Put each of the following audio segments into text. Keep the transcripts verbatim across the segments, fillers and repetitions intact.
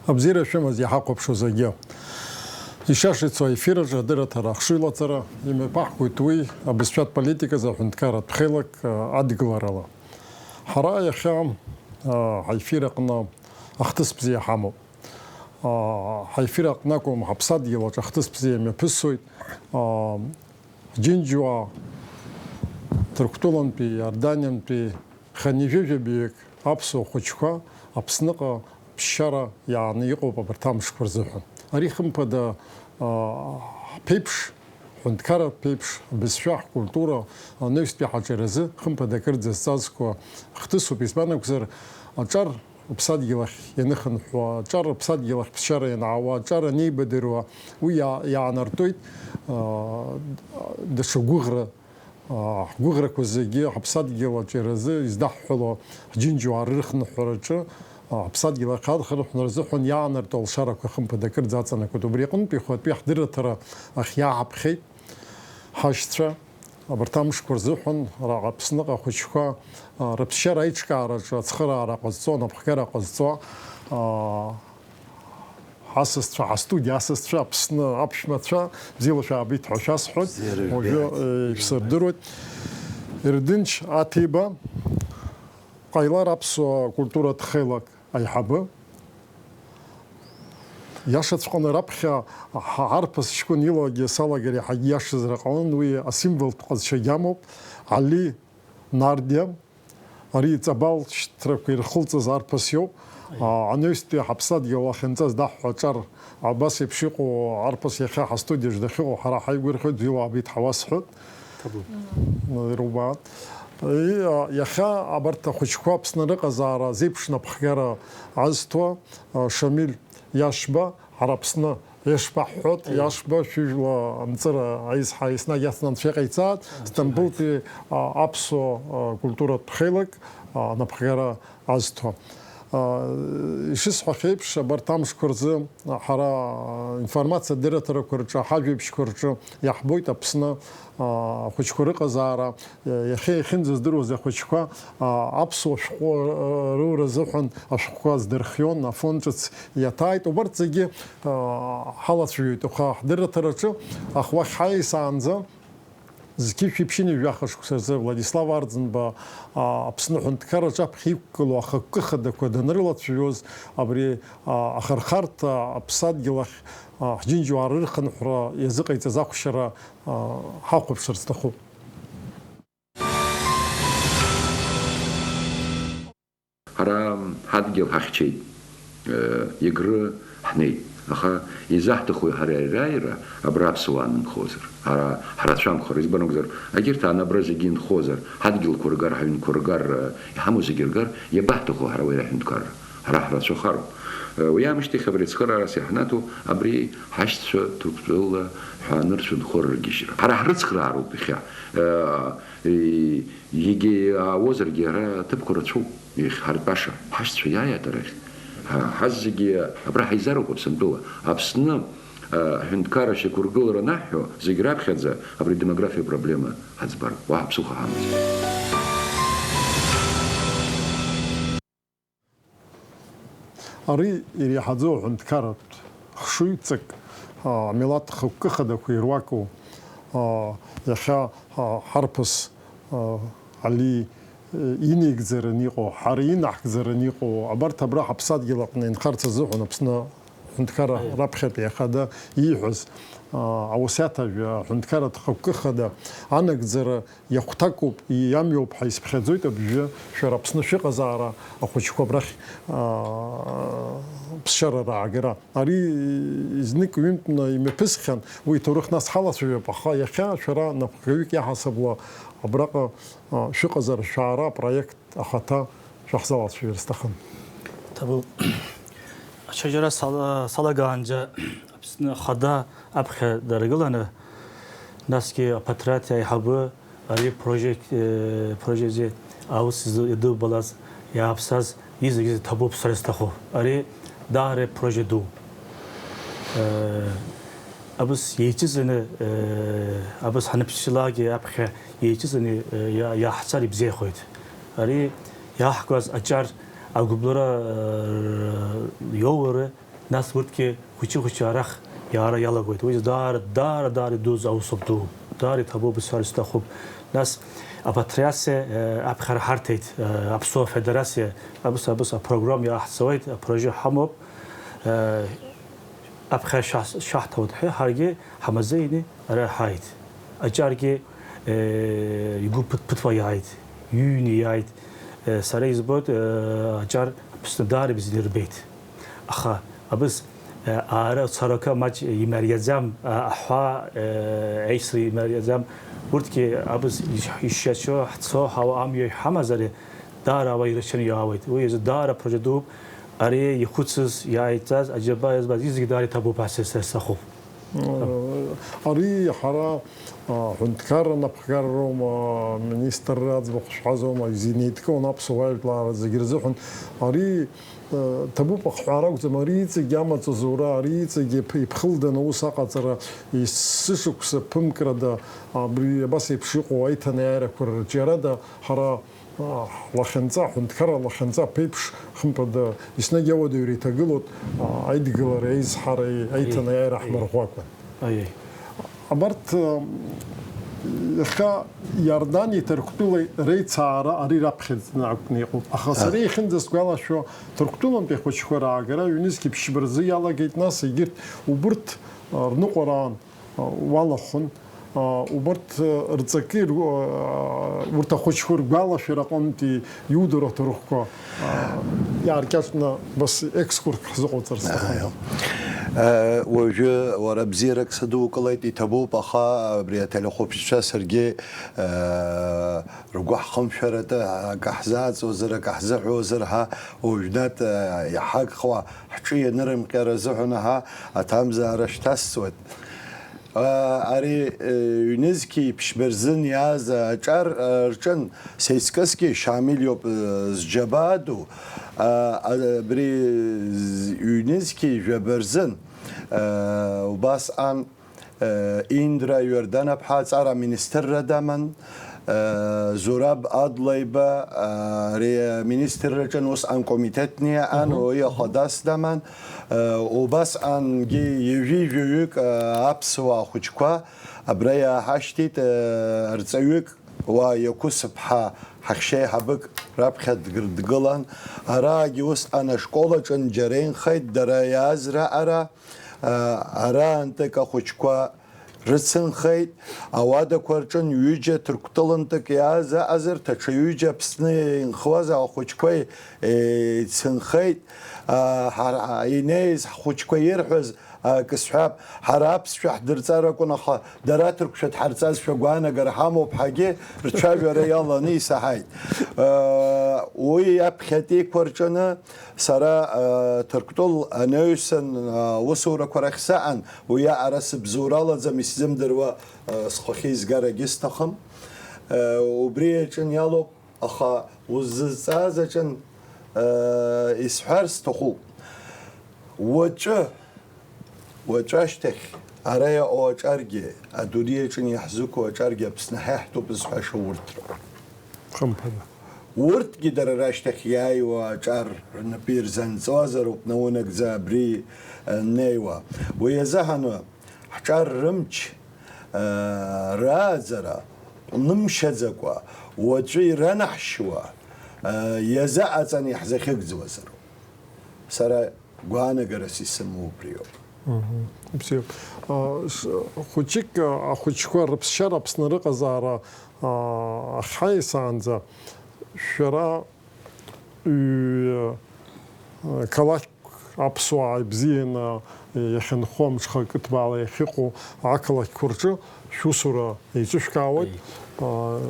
Абзиара шәымаз иҳахәаԥшуа зегьы. Ишиашаҵәҟьо аефир аҿы адырраҭара ахшыҩлацара имҩаԥаҳгоит уи абызшәатә политиказы аҳәынҭқарратә хеилак, а, адгыларала. Ҳара иахьа, а, ҳаефир аҟны ахҭыс бзиа ҳамоуп. А, ҳаефир аҟны акәым, ҳаԥсадгьыл аҿы ахҭыс бзиа мҩаԥысуеит. А, Џьынџьуаа, Ҭырқәтәылантәи, Иорданиантәи хынҩажәи жәабаҩык аԥсуа хәыҷқәа Аԥсныҟа ԥсшьара иааны иҟоуп абарҭ амшқәа рзыҳәан. Ари хымԥада, аа, ҳԥеиԥш, ҳҳәынҭқарратә ԥеиԥш, абызшәа, ҳкультура анаҩстәи ҳаҿиаразы хымԥада акырӡа зҵазкуа хҭысуп, избан акәзар, аҿар Уԥсадгьыл ахь ианыхынҳәуа, аҿар уԥсадгьыл ахь ԥсшьара ианаауа, аҿар анеибадыруа, уи иа-, иаанартәоит, аа, даҽа гәыӷра, аа, ҳгәыӷрақәа зегьы ҳаԥсадгьыл аҿиаразы издаҳҳәало, ҳџьынџьуаа рырхынҳәраҿы, аа, ҳаԥсадгьыл ахь архынҳәра рзыҳәан иаанарту алшарақәа хымԥада акырӡа аҵанакуеит. Убри аҟынтәи хәатәи ҳдырраҭара ахь иааҳаԥхьеит ҳашьцәа. Абарҭ амшқәа рзыҳәан, араҟа Аԥсныҟа ахәыҷқәа, а, рыԥсшьара аиҿкаараҿы ацхыраара ҟазҵо, анапхгара ҟазҵо, а, ҳасасцәа, ҳастудиа асасцәа, Аԥсны аԥшәмацәа, бзиала шәаабеит ҳәа шәасҳәоит. Бзиара уажәы, жәбеит. Э, ишәсырдыруеит. Ердынч Аҭиба, Ҟаилар аԥсуа культуратә хеилак аиҳабы. Иашаҵәҟьаны раԥхьа ҳа-, арԥыс ҷкәын илагьы салагар иаҳагьы иашазар ҟалон, уи асимволтә ҟазшьагьы амоуп. Али Нардиа, ари иҵабал шьҭрақәа ирхылҵыз арԥыс иоуп. А, анаҩстәи ҳаԥсадгьыл ахьынҵа здаҳҳәо аҿар абас еиԥш иҟоу арԥыс иахьа ҳастудиаҿ дахьыҟоу ҳара ҳаигәырӷьоит, бзиала уаабеит ҳәа уасҳәоит. Ҭабуп. Ирубаат. И, а, иахьа абарҭ ахәыҷқәа Аԥсны рыҟазаара зеиԥш напхгара азҭо, а, Шамиль Иашба, ҳара Аԥсны ишԥаҳҳәот, Аиеи. Иашба, шәыжәла анҵыра аизҳа еснагь ацны анцәа иҟаиҵааит, Анцәа Стамбултәи, а, аԥсуа, а, культуратә хеилак, а, напхгара азҭо. А, ишысҳәахьеиԥш, абарҭ амшқәа рзы ҳара аинформациа адырраҭарақәа рҿы, ҳажәабжьқәа рҿы иаҳбоит Аԥсны, а, ахәыҷқәа рыҟазаара, иахьа иахьынӡаздыруаз ахәыҷқәа, а, аԥсуа шәҟәы, а, рыура азыҳәан ашәҟәқәа аздырхион, Афон ҿыц иаҭааит. Убарҭ зегьы, а, ҳалацәажәоит, аха ҳдырраҭараҿы, аха уахь ҳаиасаанӡа, зқьышәи ԥшьынҩажәи жәаха шықәса рзы Владислав Арӡынба, а, Аԥсны аҳәынҭқарраҿы аԥхьа иқәгылоу ахықәкы хадақәа данрылацәажәоз, абри, а, ахырхарҭа аԥсадгьыл ахь, а, ҳџьынџьуаа рырхынҳәра иазыҟаиҵаз ахәшьара, а, ҳахәаԥшыр сҭахуп. Ҳара ҳадгьыл ҳахьчеит, э, Егры ҳнеит, аха изаҳҭахуи ҳара аиааира абра аԥсуаа анынхозар? Ҳара ҳрацәамхар, избан акәзар, егьырҭ аан абра зегьы инхозар, ҳадгьылқәа ргар, ҳаҩнқәа ргар, э, иҳамоу зегьы ргар, иабаҳҭаху ҳара уи аҳәынҭқарра? Ҳара ҳрацәахароуп. Э, уи аамышьҭахь абри ацхыраарас иаҳнаҭо абри ҳашьцәа Ҭырқәтәыла ҳәа анырцә нхо рыргьежьра. Ҳара ҳрыцхраароуп иахьа. Э, И-, егьа иаауазаргьы ара аҭыԥқәа рацәоуп, иахьҳартәаша, ҳашьцәа иааиааит арахь. Ҳа, ҳазегьы абра ҳаизароуп Аԥсынтәыла. Аԥсны, а, аҳәынҭқарра ашьақәыргылара анаҳҳәо, зегь раԥхьаӡа абри адемографиа проблема ҳаӡбароуп. Уаҳа ԥсыхәа ҳамаӡам. Ари иреиҳаӡоу аҳәынҭқарратә хшыҩҵак, а, амилаҭ хықәкы хадақәа ируаку, а, иахьа, а, ҳарԥыс, а, Али, э, инеигӡараны иҟоу, ҳара инаҳгӡараны иҟоу, абарҭ абра ҳаԥсадгьыл аҟны инхарц азыҳәан Аԥсны аҳәынҭқарра Аиеи. Раԥхьатәи ахада ииҳәаз, а, ауасиаҭажәа, аҳәынҭқарратә хықәкы хада анагӡара иахәҭакуп, иамҩоуп ҳәа исԥхьаӡоит абжьы, шәара Аԥсны шәыҟазаара ахәыҷқәа абрахь, аа, ԥсшьара раагара. Ари знык ҩынтәны имҩаԥысхьан, уи иҭоурых нас ҳалацәажәап, аха иахьа шәара напхгаҩык иаҳасабала абраҟа, аа, шәыҟазар, шәаара апроект ахаҭа шәаҳзалацәажәар сҭахын. Ҭабуп. Ачаџьара сала-, салагаанӡа Аԥсны Ахада аԥхьа даргыланы, насгьы апатриарх аиҳабы ари апрожект, э, проектзи аус зы-, идыбалаз, иааԥсаз, изегьы зҭабуп сара сҭаху. Ари даара проект ду. Э, абыс еицызаны, э, абыс ҳаныԥшьалакгьы аԥхьа еицызаны, э, иа-, иаҳцар ибзиахоит. Ари иаҳкуаз аҿар агәыблра, э, иоура Нас урҭгьы хәыҷы-хәыҷы арахь иаара иалагоит. Уи даара, даара, даара идуз аусуп ду. Даара иҭабуп, исҳәар сҭахуп. Нас апатриациа, э, аԥхьара ҳарҭеит, э, Аԥсуа Федерациа, абас, абас апрограм иааҳҵауеит, апрожы ҳамоуп. Э, аԥхьа шаҳ-, шаҳҭауеит ҳәа, ҳаргьы ҳамазеины ара ҳааит. Аҷаргьы, э, игәы ԥыҭ-ԥыҭуа иааит, иҩны иааит. Э, сара избоит, э, аҷар Аԥсны даара ибзианы ирбеит. Аха абыс, э, аара царакы маҷ имариаӡам, а-, аҳәаа, э, аисра имариаӡам. Урҭгьы абыс иш-, ишиашьо ҳцо ҳауа амҩа иҳамазар, даара ауаа ирышьҭаны иаауеит. Уи азы даара апрожа дууп. Ари ихәыцыз, иааиҵаз, аџьабаа иазбаз, изегьы даара иҭабуп ҳәа сасҳәап. Ари ҳара, а, ҳәынҭқарра напхгара роума, министрра аӡбахә шәҳәазоума, изинеидкыланы аԥсуа жәлар зегьы рзыҳәан. Ари, а, ҭабуп ахҳәаара акәӡам, ари иҵегьы амаҵ азура, ари иҵегьы иԥ-, иԥхылданы аус аҟаҵара, есышықәса ԥымкрада абри абас еиԥш иҟоу аиҭанеиааирақәа рырҿиарада ҳара Лахьынҵа, аҳәынҭқарра лахьынҵа аԥеиԥш, хымԥада, еснагь ауадаҩра иҭагылоуп, аидгылара, аизҳара, аиҭанеиааира ҳмырӷәӷәакәа. Аиеи. Абарҭ, иахьа Иордани Ҭырқәтәылеи реицаара ари раԥхьаӡаны акәны иҟоуп. Аха сара иахьынӡасгәалашәо, Ҭырқәтәылантәи ахәыҷқәа раагара ҩнызқьи ԥшьба рзы иалагеит, нас егьырҭ убырҭ рныҟәара уалахәын. Убарҭ рҵаки, урҭ ахәыҷқәа ргәалашәара аҟынтәи иудыруа аҭоурыхқәа иааркьаҿны бас екскурс ҳзыҟоуҵар сҭахын. Уажәы уара бзиарак сыдукылеит, иҭабуп, аха абри ателехәаԥшцәа саргьы ргәы ҳхымшәаратәы акы ҳзааӡозар, акы ҳзыҳәозар ҳәа уажәнатә иҳагхуа ҳҿы ианырымҟьара азыҳәан ҳәа аҭамзаара шьҭасҵоит. Ари ҩнызқьи ԥшьба рзын иааз аҿар рҿын сеицкысгьы Шамил иоуп зџьабаа ду. Абри ҩнызқьи жәаба рзын убасҟан Индра Иордан-аԥҳа аҵара аминистрра даман, Зураб Адлаиба ари аминистрраҿын усҟан комитетниа ан, уи ахадас даман. Убасҟангьы ҩажәи жәаҩык аԥсуаа хәыҷқәа абра иааҳашьҭит, рҵаҩык уа Иақәысыԥҳа ҳахьшеиҳабык раԥхьа дгылан. Араагьы усҟан ашкол аҿын џьара инхеит, дара иааз раҟара, араантәык ахәыҷқәа рыцынхеит, ауадақәа рҿын ҩыџьа ҭырқәтәылантәык иааз аҟазарҭа, ҽа ҩыџьа Аԥсны инхуаз ахәыҷқәа еицынхеит. Ҳара инеиз ҳхәыҷқәа ирҳәаз акы сҳәап, ҳара аԥсшәа ҳдырҵар акәын, аха дара аҭырқәшәа дҳарҵазшәа гәаанагара ҳамоуп ҳәагьы рцәажәара иаланы исаҳаит. Уи аԥхьатәиқәа рҿаны сара Ҭырқәтәыл анаҩсан аусурақәа рахь саан, уиаҟара сыбзоур алаӡам, исзымдыруа схахьы изгарагьы сҭахым. Убри аҿын иалоуп, аха узызҵааз аҿын исҳәар сҭахуп. Уаҵәы, уаҵәы ашьҭахь ара иаҟоу аҿаргьы, адунеи аҿы иаҳзықәу аҿаргьы Аԥсны ҳаиҳҭоуп зҳәаша урҭ роуп. Хымԥада. Урҭгьы дара рашьҭахь иааиуа аҿар рнапы ирзанҵуазароуп наунагӡа абри, э, неиуа. Уи азыҳәан ҳҿар рымч, э, рааӡара ҟәнымшьаӡакәа, уаҵәы иранаҳшьуа, э, иазыҟаҵаны иаҳзахьыгӡуазароуп. Сара гәаанагарас исымоу убриоуп. Мгм. Бзиоуп. А, с-, хәыҷык, а, ахәыҷқәа рыԥсшьара Аԥсны рыҟазаара, а, ахьҳаиасаанӡа шәара ҩ-, а, қалақьк аԥсуаа ибзианы иахьынхо, амҽхакы ҭбаала иахьыҟоу ақалақьқәа рҿы шәусура еиҿышәкаауеит. Еи. А,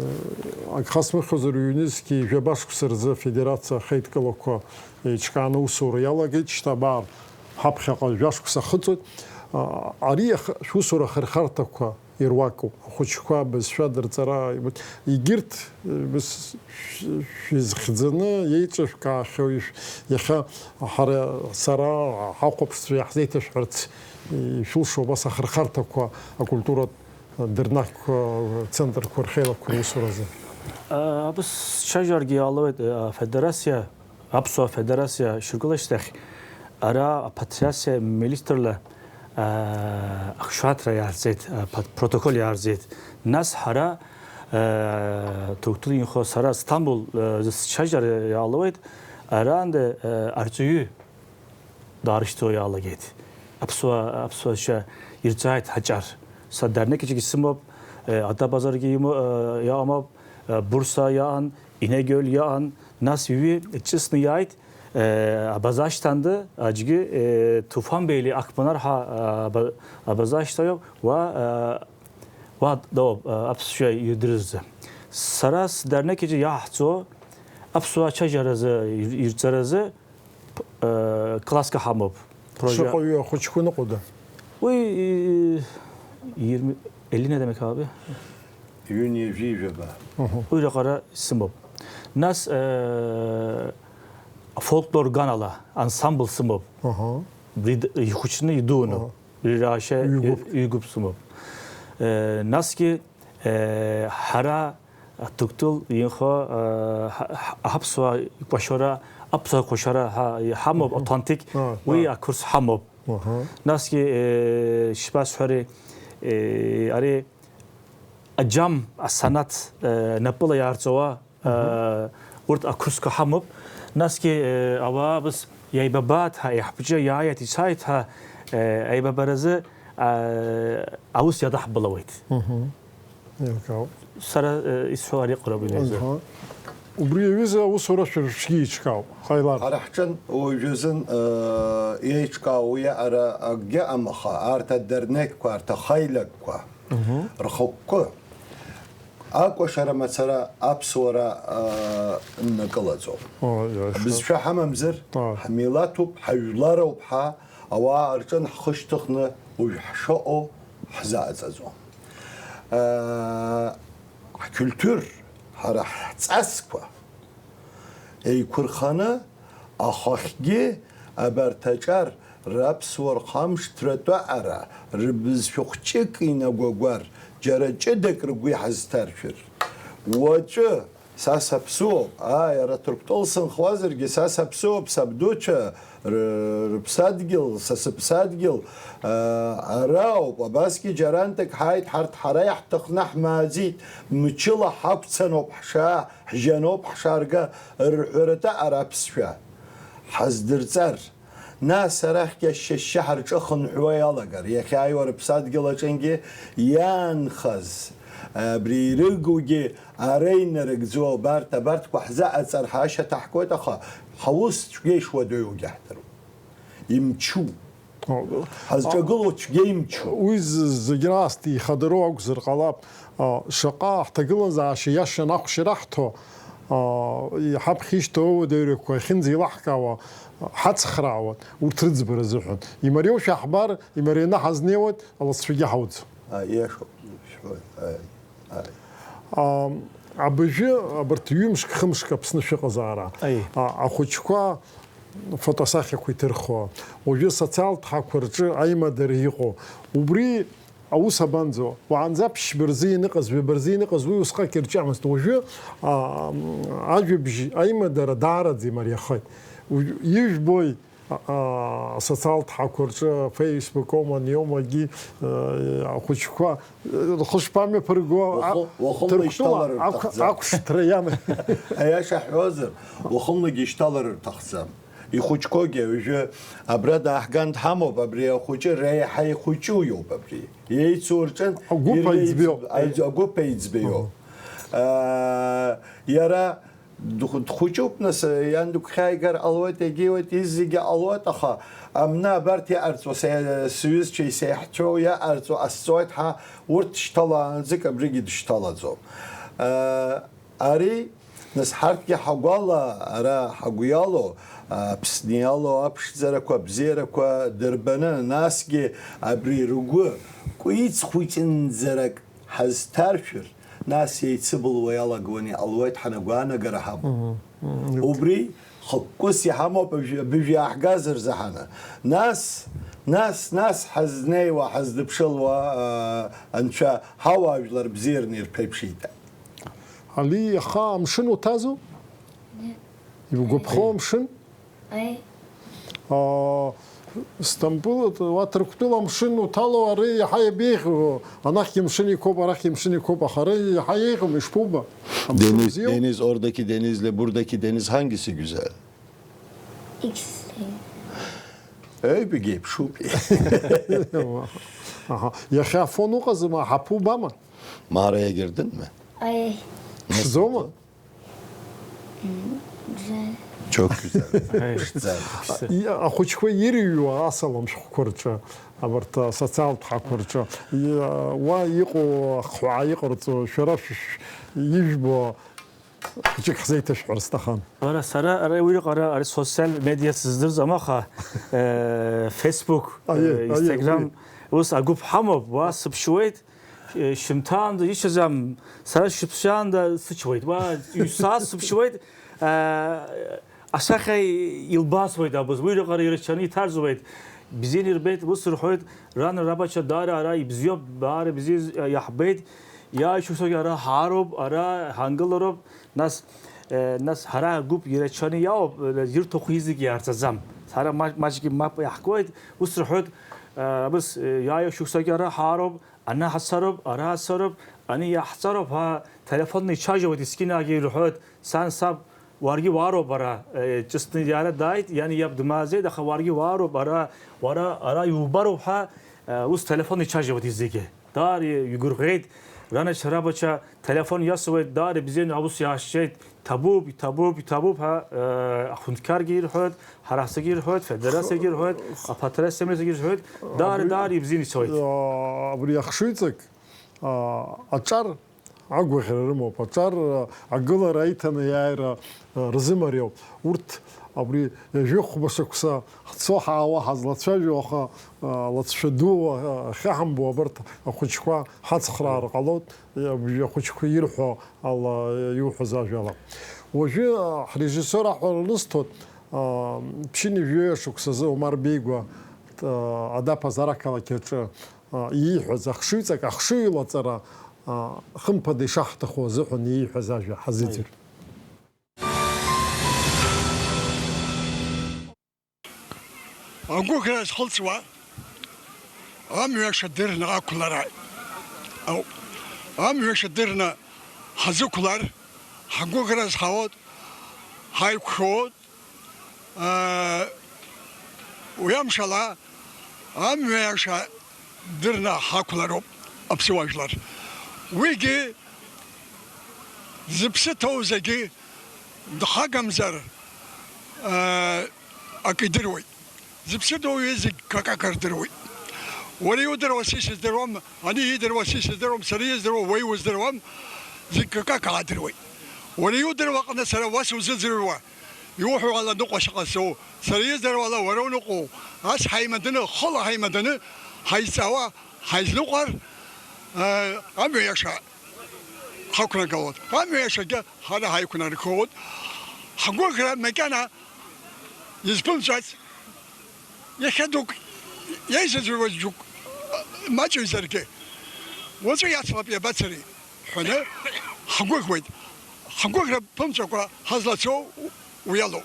ак хасмыхьуазар, ҩнызқьи жәаба шықәса рзы афедерациа ахеидкылақәа еиҿкааны аусура иалагеит, шьҭа абар ҳаԥхьаҟа жәашықәса ахыҵуеит. А, ари ах-, шәусура ахырхарҭақәа ируакуп. Ахәыҷқәа абызшәа дырҵара, егьырҭ, э, быз-, шә-, шәизхьӡаны иеиҿышәкаахьоу ишә-, иахьа ҳара, сара, ҳахәаԥшцәа иаҳзеиҭашәҳәарц ишәылшо убас ахырхарҭақәа, акультуратә дырнақьқәа, центрқәа рхеилакқәа русуразы. Абас сцәажәаргьы ҟалоит, афедерациа, аԥсуа афедерациа шьақәгылашьҭахь, ара апатрициа министрла, аа, ахшаҭра иаарҵеит, апат-, протокол иаарҵеит. Нас ҳара, аа, Ҭырқәтәыла инхо сара Сҭамбул, аа, зысцәажәара иаалуеит, араанда, аа, арҵаҩы даарышьҭуа иалагеит. Аԥсуа, аԥсуа шьа ирҵааит ҳаҷар. Са Дарнеқьаҿгьы сымоуп, э, Аҭабазаргьы имы-, э, иаамоуп, э, Бурса иаан, Инегьөл иаан, нас ҩы ҿыцны иааит, э, Абазашьҭанда, аӡәгьы, э, Ҭуфанбеили Ақбанар ҳәа, э, аба-, абазашьҭаҩуп, уа, э, уа доуп, э, аԥсшәа идырзӡа. Сара сДарнеқьаҿы иаҳҵо аԥсуа ачаџьаразы, ир-, ирҵаразы, э, класск ҳамоуп. Прожа- Шаҟаҩы ахәыҷқәа ныҟәода? Уи, э, ирм-, Елина Дамекаба? Ҩынҩажәи жәаба. Уи раҟара сымоуп. Нас, э, фольклор ганала ансамбль сымоуп. Аҳа. Ид-, ихәыҷны идууны. Аҳа. Рираашьа Ҩ-гәыԥк. Ҩ-гәыԥ сымоуп. Э, насгьы, э, ҳара Ҭырқәтәыл инхо, э, ҳа-, ҳа-, аԥсуа кәашара, аԥсуа кәашара ҳа-, ҳамоуп, Мгм. Аутентик, А, уи а. Ақәырс ҳамоуп. Аҳа. Насгьы, э, шԥасҳәари, э, ари аџьам асанаҭ, э, напыла иаарҵауа, Мгм. Э, урҭ ақәырсқәа ҳамоуп. Насгьы, э, ауаа абас иаибабааит ҳәа, иаҳбжьы иааиааит, ицааит ҳәа, э, аибабаразы, э, аус иадаҳбалауеит. Мгм. Еилкаауп. Сара, э, исҳәо ари аҟара абри азы. Аҳа. Убри аҩыза аусура шәара шәгьы еиҿкаауп. Ҟаилар. Ҳара ҳҿын уажәазын, э, еиҿкаау иаара акгьы амаха, арҭ адернеқьқәа, арҭ ахаилакқәа Мгм. рхықәкы акәашара мацара аԥсуара, аа, ннакылаӡом. О, иашоуп. Ҳбызшәа ҳамамзар, О. ҳмилаҭуп, ҳажәлароуп ҳәа, ауаа рҿын ҳхы шьҭыхны уажә ҳшыҟоу ҳзааӡаӡом. Аа, ҳкультур, ҳара ҳҵасқәа еиқәырханы, ахахьгьы абарҭ аҿар раԥсуа рхамышҭратәы аҟара, рыбызшәа хәҷык инагәагәар, џьара ҷыдак ргәы иҳазҭаршәыр. Уаҵәы са саԥсуоуп, ааи, ара Ҭырқәтәыл сынхуазаргьы, са саԥсуоуп, сабдуцәа ры-, рыԥсадгьыл, са сыԥсадгьыл, аа, ара ауп, абасгьы џьарантәык ҳааит, ҳарҭ ҳара иаҳҭахны ҳмааӡеит, мчыла ҳақәцаноуп ҳшаа, ҳжьаноуп ҳшарга, рҳәаратәы ара аԥсшәа ҳаздырҵар, нас арахьгьы ашьшьышьшьы ҳарҿы хынҳәуа иалагар, иахьааиуа рыԥсадгьыл аҿынгьы иаанхаз, абри ирыгугьы ара инарыгӡо, абарҭ, абарҭқәа ҳзыҟаҵар ҳәа ашьаҭа ҳкуеит, аха ҳаус цәгьа ишуадаҩугьы ҳдыруеит. Имчу. О, Ҳазҿагылоу цәгьа имчу. Уи з-, зегь раасҭа ихадароу акәзар ҟалап. А, шаҟа ҳҭагылазаашьа иашан ахәшьара ҳҭо, а, ҳаԥхьа ишьҭоу ауадаҩрақәа ахьынӡеилаҳкаауа ҳацхраауан, урҭ рыӡбара азыҳәан. Имариоушәа ҳбар, имарианы ҳазнеиуеит, аласцәагьы ҳауӡом. А, иашоуп, ишәҳәоит, аи, аи. А, абыржәы, абарҭ ҩымшк, хымшк Аԥсны шәыҟазаара. Аи. А, ахәыҷқәа фотосахьақәа иҭырхуа, уажәы асоциалтә ҳақәа рҿы аимадара иҟоу, убри аус абанӡоу? Уаанӡа ԥшьба рзы ианыҟаз, ҩба рзы ианыҟаз уи усҟак ирҿиамызт. Уажәы, а, ажәабжь аимадара даараӡа имариахеит. Уажә ижәбои, а, а, асоциалтә ҳақәа рҿы, Facebook-ома, Неомагьы, а, ахәыҷқәа, э, рхы шԥамҩаԥырго, а, Уахы-, уахынла Ҭырқәтәыла ишьҭалар ақә-, рҭахӡам. Ақәшҭра иаман. Аиаша ҳҳәозар, уахынлагьы ишьҭалар рҭахӡам. Ихәыҷқәоугьы уажәы абра дааҳган дҳамоуп, абри ахәыҷы реиҳа ихәыҷу иоуп абри. Еицу рҿын Агәыԥ иреиҵ-, аиҵбеиоуп. Аиҵ-, агәыԥ аиҵбеиоуп. Мгм. Аа, иара дхә-, дхәыҷуп, нас, иан дыгәхьааигар ҟалоит, егьиуеит, изегьы ҟалоит, аха амна абарҭ иҟарҵо, се-, сҩызцәеи сеиҳцәоу иаҟарҵо ҟасҵоит ҳәа урҭ шьҭалаанӡак абригьы дышьҭалаӡом. Аа, Ари, нас, ҳарҭгьы ҳагәала, ара ҳагәы иалоу, Аԥсны иалоу аԥшӡарақәа, абзиарақәа дырбаны, насгьы абри ргәы кәиц хәыҷынӡарак ҳазҭаршәыр, нас еицыбылуа иалагауан, иҟалоит ҳанагәаанагара ҳамоу. Мгм, мгм. Убри хықәкыс иҳамоуп абжь-, абыжә иааҳгаз рзаҳаны. Нас, нас, нас ҳазнеиуа, ҳазныԥшылуа, аа, Анцәа ҳауаажәлар бзиараны ирԥеиԥшит. Али, иаха амшын уҭазу? Нет. Иугәаԥхо Аи. Амшын? Аи. Стамбул, уа Ҭырқәтәыла амшын уҭало, ара иаҳа иабеиӷьу, анахьгьы амшын иқәуп, арахьгьы амшын иқәуп, аха ара иаҳа еиӷьума, ишԥуба? Амшын Денис, бзиоуп? Денис, oradaki denizle buradaki deniz hangisi güzel? İkisi. Öyle bir gevşuk. Аҳа. Иахьа Афон уҟазма, аҳаԥы убама? Mağaraya girdin mi? Ay. Ԥшӡоума? Güzel. Çok güzel. Güzel. И-, ахәыҷқәа ирыҩуа асалам шәҟәқәа рҿы, абарҭ асоциалтә ҳақәа рҿы, и-, уа иҟоу ахҳәаа иҟарҵо, шәара шәш-, ижәбо, хәыҷык ҳзеиҭашәҳәар сҭахын. Ара, сара ара уи ыҟара, ари социал медиа сыздырӡом, аха, э, Facebook, Аиеи, э, аиеи, Instagram, уи. Ус агәыԥ ҳамоуп, уа сыԥшуеит, э, шьымҭаанда ишьаӡам, сара шықәсаанда сычуеит, уа ҩ-сааҭ сыԥшуеит, э, асахьа илбаасуеит абыз, уи рыҟара ирыччаны иҭарҵуеит. Бзианы ирбеит, ус рҳәоит, ран рабацәа даара ара ибзиоуп, даара ибзиаз иаҳбеит, иааишьоу шықәсагьы ара ҳаароуп, ара ҳангылароуп, нас, э, нас ҳара ҳгәыԥ ирыччаны иаауп, э, ирҭаху зегьы иаарҵаӡам. Ҳара ма-, маҷгьы мап иаҳкуеит, ус рҳәоит, э, абыс, э, иааиуа шықәсагьы ара ҳаароуп, ана ҳацароуп, ара ҳацароуп, ани иаҳҵароуп ҳәа, телефон ичажьуеит, есқьынагьы ирҳәоит, сан, саб, уаргьы уаароуп ара, э, ҿыцны иара дааит, иани иаб дмааӡеит, аха уаргьы уаароуп ара, уара ара иубароуп ҳәа, э, ус телефон ичажьуеит зегьы. Даара игәырӷьеит, ранацәа рабацәа телефон иасуеит, даара ибзианы аус иаашьшьеит, иҭабуп, иҭабуп, иҭабуп ҳәа, э, аҳәынҭқаргьы ирҳәоит, ҳара ҳзегьы ирҳәоит, федерациагьы ирҳәоит, аԥатресамҩазгьы ирҳәоит, даара, абри, даара ибзианы ицоит. А, абри ахшыҩҵак, а, аҿар агәаӷьра рымоуп, аҿар, а, агылара, аиҭанеиааира, а, рзымариоуп. Урҭ абри ҩажәи хәба шықәса ҳцо ҳаауа ҳазлацәажәо, аха, а, лацәшәа ду, а, ахьаҳамбо абарҭ ахәыҷқәа ҳацхраар ҟалоит, абри ахәыҷқәа ирҳәо ала иуҳәаз ажәала. Уажәы, а, ҳрежиссиор аҳәара лысҭоит, а, ԥшьынҩажәи ҩажәа шықәсазы Омар Беигәа, а, Адаԥазар ақалақь аҿы, а, ииҳәаз ахшыҩҵак, ахшыҩ илаҵара, а, хымԥада ишаҳҭаху азыҳәан ииҳәаз ажәа ҳазыӡырҩ. Агәыӷра зхылҵуа амҩа шадырны ақәлара ауп. Амҩа шадырны ҳазықәлар, ҳгәыӷра зҳауоуп, ҳаиқәшәоуп. Уи амшала, амҩа иаша дырны ҳақәлароуп аԥсуа жәлар. Уигьы зыԥсы ҭоу зегьы дхагамзар, акы идыруеит. Зыԥсы ҭоу зегь какака рдыруеит. Уара иудыруа са исыздыруам, ани иидыруа са исыздыруам, сара издыруа уаҩ уздыруам, зегь какака аадыруеит. Уара иудыруа аҟны сара уа сузыӡырҩуа. Иуҳәо ала ныҟәашьа ҟазҵо, сара издыруа ала уара уныҟәоу, ас ҳаимаданы, хыла ҳаимаданы, ҳаизҵаауа, ҳаизныҟәар, э, амҩа иаша ҳақәнагалоит. Амҩа иашагьы ҳара ҳаиқәнаргоит. Ҳгәыӷра макьана изԥымҵәац, иахьа дук, иаизыӡырҩуаз џьоук маҷыҩзаргьы, уаҵәы иацлап иабацари? Ҳәаны ҳгәыӷуеит. Ҳгәыӷра ԥымҵәакәа ҳазлацо уи алоуп.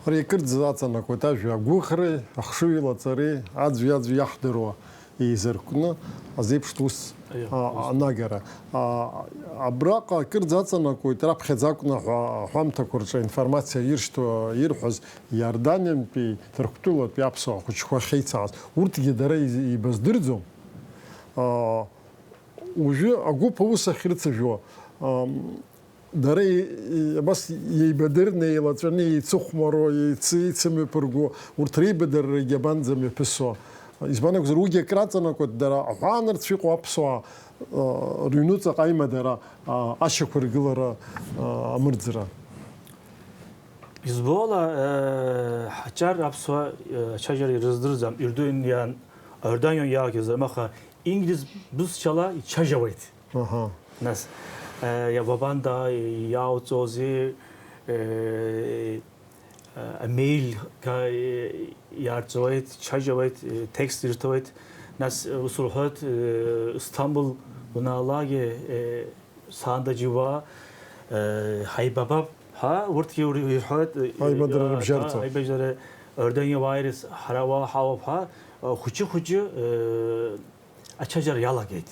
Ари акырӡа аҵанакуеит ажәа агәыӷреи ахшыҩ илаҵареи, аӡәи-аӡәи иаҳдыруа еизаркны азеиԥштә ус, Аиа, а, ус. Анагара. А, абраҟа акырӡа аҵанакуеит, раԥхьаӡа акәны аҳәа-, аҳәамҭақәа рҿы аинформациа иршьҭоу, ирҳәоз Иорданиантәи, Ҭырқәтәылатәи аԥсуа хәыҷқәа ахьеицааз, урҭгьы дара из-, еибаздырӡом. А, уажәы агәыԥ аус ахьрыцыжәуа, ам, дара и-, и-, абас еибадырны, еилаҵәаны, еицыхәмаруа, еицы-, еицымҩаԥырго, урҭ реибадыррагьы абанӡамҩаԥысуа? Избан акәзар, уигьы акраҵанакуеит, дара аҳәаанырцә иҟоу аԥсуаа, а, рыҩнуҵаҟа аимадара, а, ашьақәыргылара, а, амырӡра. Избо ала, э, ҳаҷар аԥсуа, э, ачажьара ирыздырӡам, ирдуин иан, Иорданион иалагьызар, аха инглиз бызшәала ичажьауеит. Аҳа. Нас, э, иа-, вабанда иауҵозеи, э, э, амеил ка-, э, иарҵауеит, ичажьауеит, э, текст ирҭоит. Нас, э, ус рҳәоит, э, Сҭамбул уанаалакгьы, э, Саанда џьуа, Ҳаибабап ҳәа урҭгьы ирҳәоит. Аибадара рыбжьарҵо. Аибажьара Иорданиа уааирц ҳара уа ҳауп ҳәа, хәыҷы-хәыҷы ачаџьара иалагеит.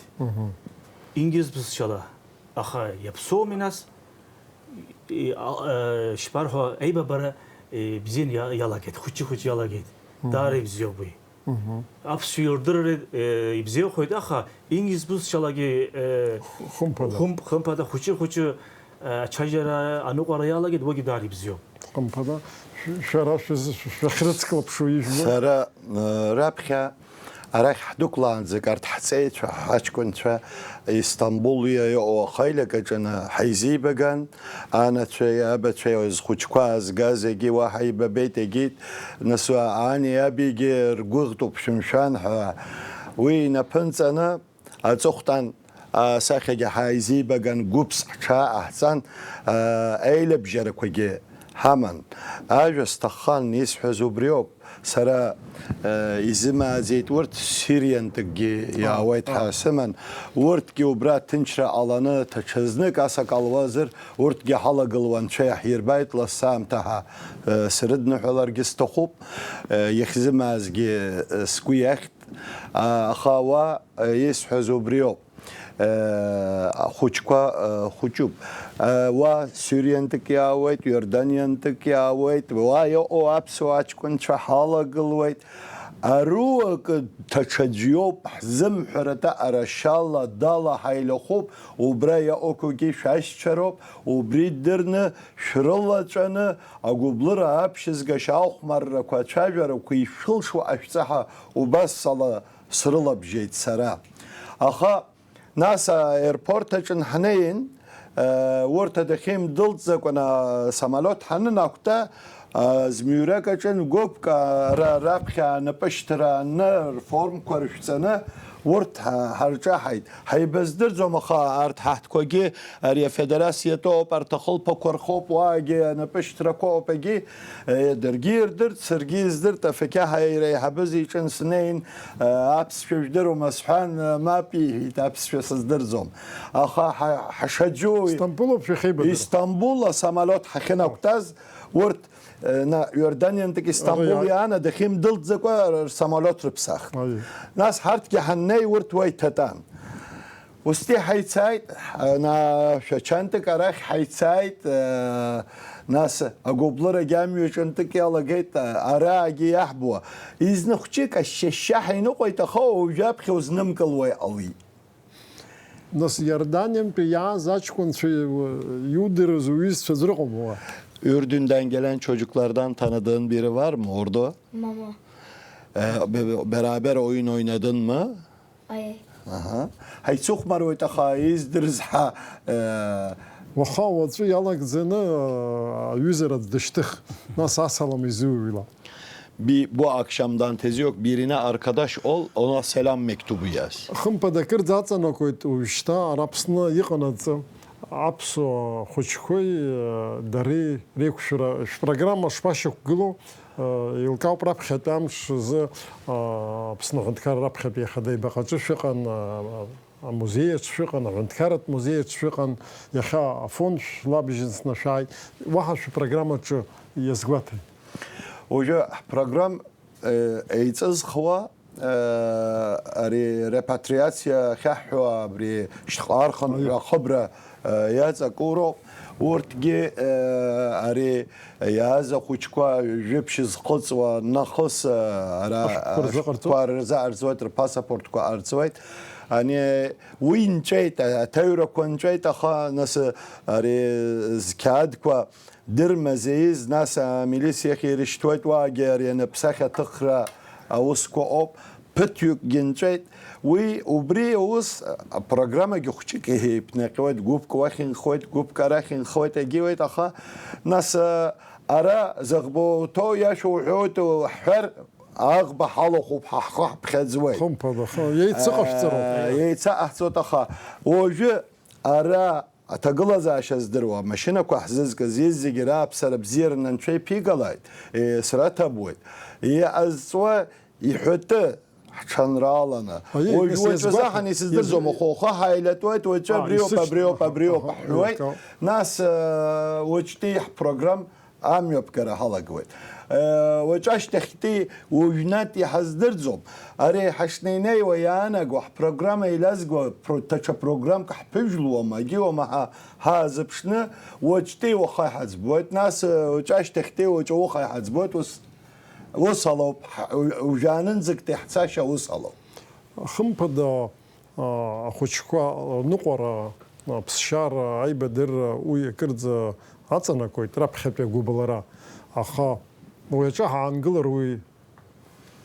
Ингьыз бызшәала, аха иаԥсоуми нас? Шԥарҳәо, аибабара бзиан иалагеит, хәыҷы-хәыҷы иалагеит. Даара ибзиоуп уи. Аԥсшәа ирдырыр ибзиахоит, аха ингьыз бызшәалагьы хымԥада, хымԥада хәыҷы-хәыҷы ачаџьара аныҟәара иалагеит, уигьы даара ибзиоуп. Хымԥада, шәара шәахьрыцклаԥшуа ижәбо. Сара раԥхьа арахь ҳдәықәлаанӡак арҭ ҳҵеицәа, ҳаҷкәынцәа Истамбул иҟоу ахаилак аҿы ҳаизибаган, анацәеи абацәеи зхәыҷқәа аазгаз егьи уаҳа ибабеит, егьит, нас ани абигьы ргәыӷтәуп шәымшәан ҳәа. Уи инапынҵаны аҵыхәтәан асахьагьы ҳаизибаган, гәыԥс ҳҽааҟаҳҵан, аилабжьарақәагьы ҳаман. Ажәа сҭаххан исҳәаз убриоуп. Сара изымааӡеит, урҭ сириантәыкгьы иаауеит ҳәа сыман. Урҭгьы убра ҭынчра ҟаланы, даҽазнык ас акы ҟалуазар, урҭгьы ҳалагыло анцәа иаҳирбааит, лассы аамҭа ҳа срыдныҳәаларгьы сҭахуп. Иахьзымаазгьы сгәы иахьт, аха уа исҳәаз убриоуп. Ахәыҷқәа хәыҷуп. Уа сириантәык иаауеит, иорданиантәык иаауеит, уа иҟоу аԥсуа аҷкәынцәа ҳалагылуеит. Аруакы даҽаӡә иоуп ҳзымҳәарата, арашьала дала ҳаилахәуп, убра иҟақәоугьы шәашьцәа роуп, убри ддырны шәрылаҵәаны агәыблыра аԥшьызгашьа ахәмаррақәа ацәажәарақәа ишәылшо ашәҵаҳа убас ала срылабжьеит сара. Аха Нас аерпорт аҿы ҳнеин, урҭ адәахьы имдәылҵӡакәаны асамолиот ҳанынақәтәа, змҩрак аҿын гәыԥк ара раԥхьа анапышьҭра анны, рформқәа рышәҵаны, урҭ ҳа-, ҳарҿаҳаит. Ҳаибаздырӡом, аха арҭ ҳаҳҭқәагьы ари афедерациатәоуп, арҭ ахылԥақәа рхоуп, уаагьы анапышьҭрақәа ыҟоуп, егьи, даргьы ирдырт, саргьы издырт, афақьаҳа иреиҳабыз иҿын снеин, Аԥсшәа жәдыруама сҳәан, мап иҳәеит, аԥсшәа сыздырӡом. Аха ҳа-, ҳшаӡәу Стамбулоуп шәахьеибадыру? Истамбул асамолиот ҳахьынақәтәаз, урҭ, э, на, Иорданиантәык Истамбул Ара, иаан, адәахьы имдәылҵӡакәа рсамолиот рыԥсахт. Аи. Нас ҳарҭгьы ҳаннеи, урҭ уа иҭатәан. Устәи ҳаицааит, ана, Шәачантәык арахь ҳаицааит, э, нас агәыблырагьы амҩаҿынтәык иалагеит, араагьы иаҳбуа. Изны хәҷык ашьшьышьшьа ҳаиныҟәеит, аха уажәы аԥхьа узнымкылуа иҟалеит. Нас Иорданиантәи иааз аҷкәынцәа иудыруаз уҩызцәа рыҟоума уа? Ürdün'den gelen çocuklardan tanıdığın biri var mı orada? Mama. Ee, be-, be-, beraber oyun oynadın mı? Аиеи. Аҳа. Ҳаицыхәмаруеит, аха издырыз ҳа, э, Уаха уаҵәы иалагӡаны, э, аҩызара дышьҭых, нас асалам изуҩла. Bir, bu akşamdan tezi yok. Birine arkadaş ol, ona selam mektubu yaz. Хымԥада акырӡа аҵанакуеит уажәшьҭа ара Аԥсны иҟанаҵы, аԥсуа хәыҷқәеи, э, дареи реиқәшәара шәпрограмма шԥашьақәгылоу? Еилкаауп, раԥхьатәи амш азы, Аԥсны аҳәынҭқарра раԥхьатәи ахада аибаҟаҿы шәыҟан, амузеи аҿы шәыҟан, аҳәынҭқарратә музеи аҿы шәыҟан, иахьа афон шәлабжьан снашәааит. Уаҳа шәыпрограммаҿы иазгәаҭеи? Уажәы ҳпрограмма, э, еиҵызхуа, э, ари репатриациа ахьаҳҳәо, абри шьҭҟа архынҳәра Аиеи. ахыбра, э, иаҵакуроуп. Урҭгьы, э, ари иааз ахәыҷқәа жәиԥшь зхыҵуа нахыс, э, ара Ашәҟәқәа рзыҟарҵоит? ашәҟәқәа рзыҟарҵоит, рпасапортқәа ҟарҵоит. Ани уи нҵәеит, аҭаҩрақәа нҵәеит, аха нас, э, ари зқьаадқәа дырмазеиз, нас амилициа ахь ирышьҭуеит, уаагьы ари аныԥсахьа аҭыхра аусқәа ыҟоуп, ԥыҭҩыкгьы нҵәеит. Уи, убри аус, апрограммагьы хәҷык еиԥнаҟьоит, гәыԥк уахь инхоит, гәыԥк арахь инхоит, егьиуеит, аха, нас, а, ара зыӷба уҭоу иашәа уҳәоит, уҳәар, аӷба ҳалахәуп, ҳа ҳхы ҳԥхьаӡуеит. Хымԥада, хы-, еицыҟашәҵароуп. А, еицаҟаҳҵоит, аха уажәы ара аҭагылазаашьа здыруа, амашьынақәа ҳзызкыз, зегьы рааԥсара бзиараны Анцәа иԥигалааит, е, сраҭабуеит. Иҟазҵо иҳәатәы, ҳҽанрааланы. Аиеи, уажә, нас уаҵәазы иазгәаҭа-, ҳан исыздырӡом, иаз-, аха ухы ҳаилатәуеит, уаҵәы а, абриоуп, исышьҭ-, абриоуп, аҳа, абриоуп аҳа, ҳҳәуеит. Еилкаау. Нас, э, уаҵәтәи ҳпрограм амҩаԥгара ҳалагауеит. Э, уаҵәы ашьҭахьтәи уажәнатәи ҳаздырӡом. Ари ҳашнеинеиуа иаанаго, ҳпрограма еилазго про-, даҽа программк ҳԥыжәлуама, агьиуама ҳа-, ҳаазыԥшны, уаҵәтәи уаха иҳаӡбуеит, нас, э, уаҵәы ашьҭахьтәи уаҵәы ауха иҳаӡбуеит, ус, ус алоуп, ҳ-, уажәаанынӡактәи ҳцашьа ус алоуп. Хымԥада, а, ахәыҷқәа рныҟәара, аԥсшьара, аибадырра, уи акырӡа аҵанакуеит, раԥхьатәи агәыбылра. Аха уи аҿы ҳаангылар, уи,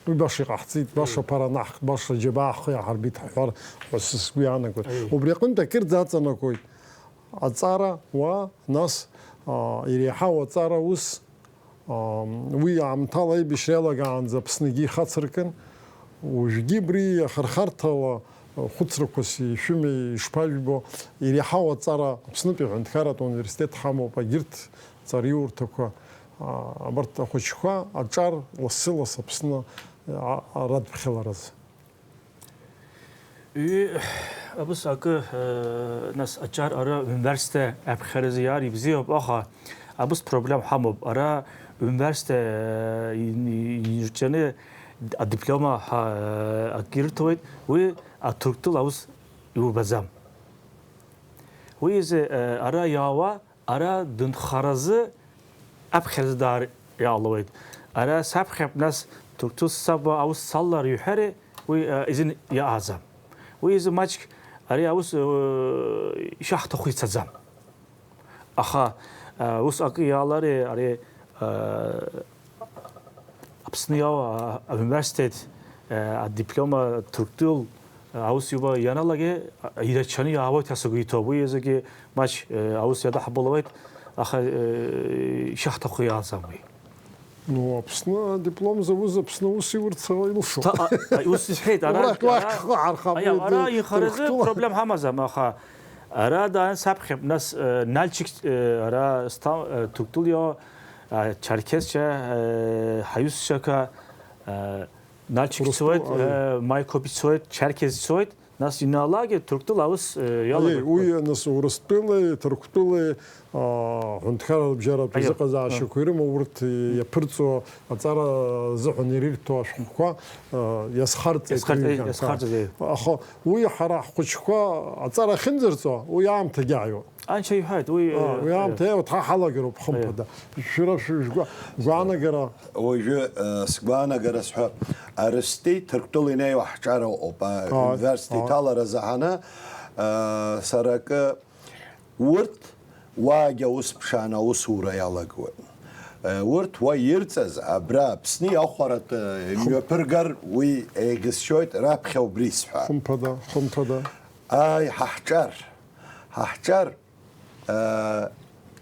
уи баша иҟаҳҵеит, баша Аиеи. Ԥара наҳхт, баша џьабаа ҳхы иаҳарбеит ҳҳәар ҳәа са сгәы иаанагоит. Аиеи. Убри аҟынтә акырӡа аҵанакуеит аҵара уа, нас, а, иреиҳау аҵара ус, а, уи аамҭала аибашьра иалагаанӡа Аԥсныгьы ихацыркын, уажәгьы абри ахырхарҭала, а, хәыцрақәас ишәымеи ишԥажәбо, иреиҳау аҵара Аԥснытәи аҳәынҭқарратә университет ҳамоуп, агьырҭ ҵариурҭақәа, а, абарҭ ахәыҷқәа аҿар лассы-ласс Аԥсны, а, а, радԥхьалараз. Ҩы, абыс акы, э, нас аҿар ара университет аԥхьаразы иаар ибзиоуп, аха абыс проблем ҳамоуп. Ара университет, э, ин-, инженер адиплома ҳа, э, акы ирҭоит, уи аҭырқәтәыла аус иубаӡам. Уи изы, э, ара иаауа, ара дынхаразы аԥхьаӡа даар иаалуеит. Ара саԥхьап, нас, ҭырқәтәыс саба аус саллар иҳәари, уи, э, изин иааӡам. Уи изы маҷк ари аус, э, ишаҳҭаху ицаӡам. Аха, э, ус акы иаалари, ари, э, Аԥсны иоуа, а, ауниверситет, э, адиплома ҭырқәтәыл, э, аус иуба ианалаге, а, ирачаны иаауеит ҳәа сгәы иҭоуп. Уи азгьы маҷ, э, аус иадаҳбалауеит, аха, э, ишаҳҭаху иаалӡам уи. Ну, Аԥсны адиплом зауз Аԥсны аус иурц илшоит. Та-, а, а, ус исҳәеит, ара, Уахь, уахь ара, хы ҳархап, аиа, уи ара ду-, инхаразы ҭырқәтәыла. Проблем ҳамаӡам, аха ара даан саԥхьап, нас, э, Нальчик, э, ара ста-, э, ҭырқәтәыл иоуа, а, Черкесча, э, ҳаиусшьака, э, Нальчик Урыстәыла, цоит, аиеи. Э, Маикоп ицоит, Черкес ицоит, нас иналагеит, Ҭырқәтәыла аус, э, Аиеи, иалагоит. Уи, нас, Урыстәылеи, Ҭырқәтәылеи, а, ҳәынҭқарратә бжьаратә Аиеи. Азыҟазаашьақәа ирымоу урҭ иаԥырҵо аҵара азыҳәан ирырҭо ашәҟәқәа, а, иазхарҵеит Иазхарҵеит, уи иазхарҵеит, аиеи. Аха уи ҳара ҳхәыҷқәа аҵара ахьынӡарҵо, уи аамҭагьы ааиуа. Анцәа иҳәааит, уи, А, э, уи аамҭа э, иаауеит, ҳа ҳалагароуп, хымԥада. Шәара шәыжәгәа-, гәаанагара. Уажәы, э, сгәаанагара сҳәап, Арыстәи Ҭырқәтәыла инеиуа ҳҿар ыҟоуп, а, Ааи, университет ааи. Иҭалара заҳаны, э, сара акы, урҭ уаагьы аус ԥшаан аусура иалагауеит. Э, урҭ уа ирҵаз, абра Аԥсны иахәаратәы имҩаԥыргар, уи еигысшьоит, раԥхьа убри исҳәа. Хымԥада, хымԥада. Ааи, ҳа ҳҿар, ҳа ҳҿар,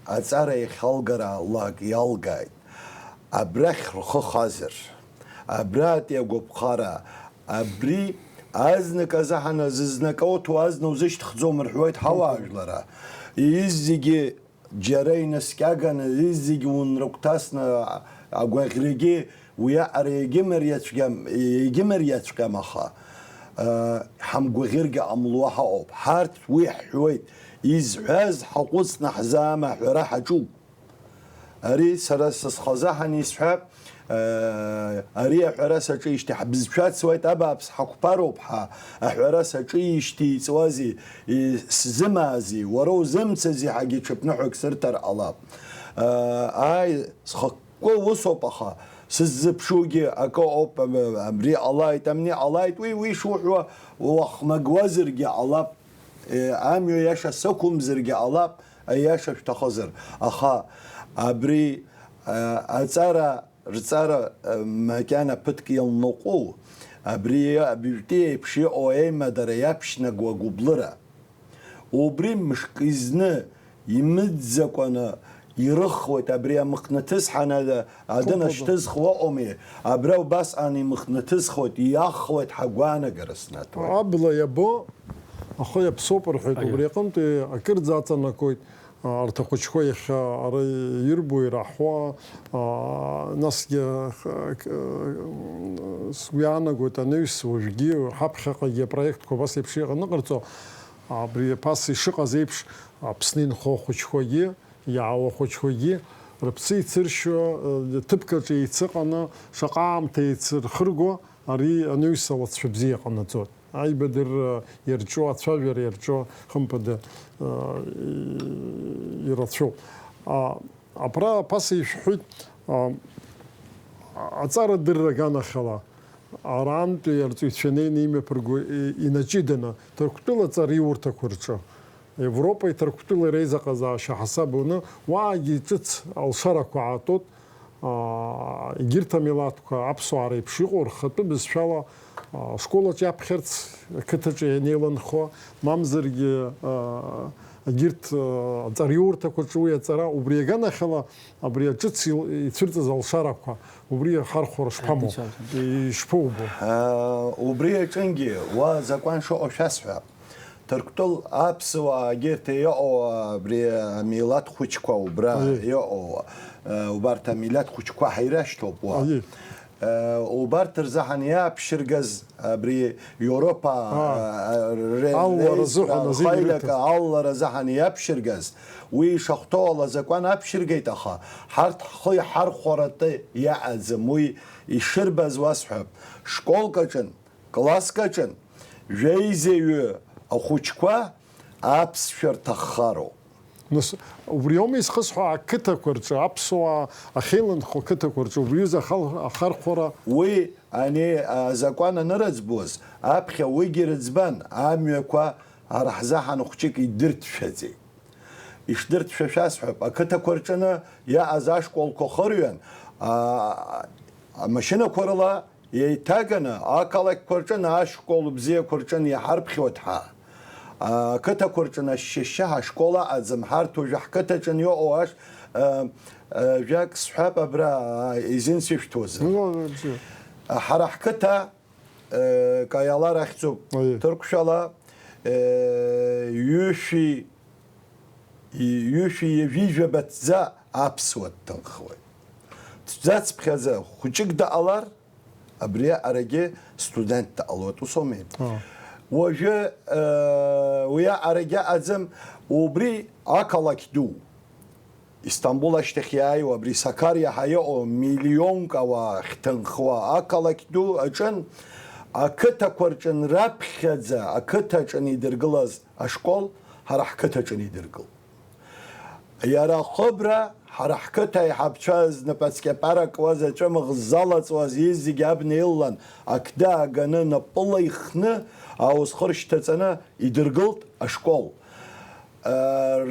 Аҵара иахьалгара лак иалгааит. Абрахь рхы хазар, абратәи агәаԥхара, абри азнык азы ҳаназызнакоуҭәу азна узышьҭыхӡом рҳәоит ҳауаажәлара. Изегьы џьара инаскьаганы, изегьы унрыгәҭасны агәаӷьрагьы Уиаҟара егьымариаҵәҟьам, егьымариаҵәҟьам, аха, э, ҳамгәаӷьыргьы ҟамло ҳаҟоуп. Ҳарҭ уи ҳҳәоит, изҳәаз ҳаҟәыҵны ҳзаама аҳәара ҳаҿуп. Ари сара сызхазы ҳанисҳәа, э, ари аҳәара саҿижьҭеи ҳбызшәа цуеит, абааԥс, ҳақәԥароуп ҳа, аҳәара саҿижьҭеи иҵуазеи, и-, сзымаази, уара узымцази ҳәагьы ҽыԥныҳәак сырҭар ҟалап. Э, ааи, схы Кәы усоуп, аха сыззыԥшугьы акы ауп, аб-, абри ҟалааит, амни ҟалааит, уи, уи шуҳәо уахәмагуазаргьы ҟалап, е, амҩа иаша сықәымзаргьы ҟалап, аиаша шәҭахызар. Аха абри, а, аҵара, рҵара, а, макьана ԥыҭк иалныҟәоу, абри абыжәтәи еиԥш иҟоу аимадара иаԥшьнагоу агәыблыра. Убри мышк изны имыӡӡакәаны ирыхуеит, абри амыхнаҭыс ҳанада, адын Хымԥада. Ашьҭызхуа ыҟоуми, абра убасҟан имыхнаҭысхуеит, иахуеит ҳагәаанагара снаҭоит. Абла иабо, ахы иаԥсоуп рҳәоит, Аиа. Убри аҟынтәи акырӡа аҵанакуеит, Арҭ ахәыҷқәа иахьа ара ирбо, ираҳуа, насгьы сгәы иаанагоит, анаҩс уажәгьы ҳаԥхьаҟагьы апроектқәа абас еиԥш иҟаныҟарҵо, абри ԥаса ишыҟаз еиԥш, Аԥсны инхо ахәыҷқәагьы, иаауа ахәыҷқәагьы рыԥсы еицыршьуа, ҭыԥк аҿы еицыҟаны, шаҟа аамҭа еицырхырго, ари анаҩс алҵшәа бзиа ҟанаҵоит. Аибадырра иарҿу, ацәажәара иарҿу, хымԥада, ирацәоуп. Абра ԥаса ишәҳәоит, аҵара дырра аганахьала, арантәи арҵаҩцәа неины имҩаԥырго инаҷыданы, Ҭырқәтәыла аҵараиурҭақәа рҿы, Европеи Ҭырқәтәылеи реизаҟазаашьа ҳасаб уны, уаагьы ҿыц алшарақәа аатәоит, егьырҭ амилаҭқәа аԥсуаа реиԥш иҟоу рхатәы бызшәала ашколаҿ иаԥхьарц, ақыҭаҿы ианеиланхо, мамзаргьы егьырҭ аҵараиурҭақәаҿы уи аҵара, убри аганахьала абри аҿыц ил-, ицәырҵыз алшарақәа, убри ахархәара шԥамоу? Ишԥоубо? Убри аҿынгьы уа азакәан шыҟоу шәасҳәап. Ҭырқәтәыл аԥсуаагьы ирҭ иҟоу абри амилаҭ хәыҷқәа убра Аиеи. Иҟоу, э, убарҭ амилаҭ хәыҷқәа ҳаирашьҭоуп уа. Аиеи. Э, убарҭ рзаҳан иаԥшьыргаз абри Европа, Аа. Э, ре-, Алла реизга рзыҳәан азин рхаилака ирыҭаз. Алла рзаҳан иаԥшьыргаз, уи ишахәҭоу ала азакәан аԥшьыргеит, аха ҳарҭ ҳхы иҳархәаратәы иаҟаӡам, уи ишырбаз уасҳәап, школк аҿын, класск аҿын жәеизаҩы ахәыҷқәа аԥсшәа рҭаххароуп. Нас, убри аума изхысҳәо ақыҭақәа рҿы, аԥсуаа ахьеиланхо ақыҭақәа рҿы, убри аҩыза ахал-, ахархәара? Уи, ани, азакәан анырыӡбуаз, аԥхьа уигьы рыӡбан, амҩақәа ара ҳзаҳан хәҷык идырҭшәаӡеит. Ишдырҭшәа шәасҳәап, ақыҭақәа рҿыны иааз ашколқәа хырҩан, а, амашьынақәа рыла Еиҭаганы ақалақьқәа рҿын, ашкол бзиақәа рҿын иҳарԥхьоит ҳа. Ақыҭақәа рҿын ашьшьышьшьы ҳашкол аҟаӡам, ҳарҭ уажәы ҳқыҭаҿын иҟоу аш-, а, а, жәак сҳәап абра, а, изин сышәҭуазар. Ну, бзиа. Ҳара ҳқыҭа, э, Каиалар ахьӡуп. Аиеи. Ҭырқәшәала, э, ҩышәи, ҩышәи ҩажәи жәаба ҭӡа аԥсуа дҭынхуеит. Ҭӡацыԥхьаӡа хәыҷык даҟалар, Абри аҟарагьы студент дҟалоит, ус ауми? Уажәы, э, уи аҟарагьы аӡам, убри ақалақь ду, Истамбул ашьҭахь иааиуа, абри Сақариа ҳәа иҟоу миллионк ауаа ахьҭынхуа ақалақь ду аҿын, ақыҭақәа рҿын раԥхьаӡа, ақыҭа аҿын идыргылаз ашкол, ҳара ҳқыҭаҿын идыргылт. Иара ахыбра, ҳара ҳқыҭа аиҳабцәа знапы ацқьаԥара куаз, аҵәымӷ ззалаҵуаз, ииз зегьы абна илалан, ақды ааганы, напыла ихны, аусхыр шьҭаҵаны идыргылт ашкол.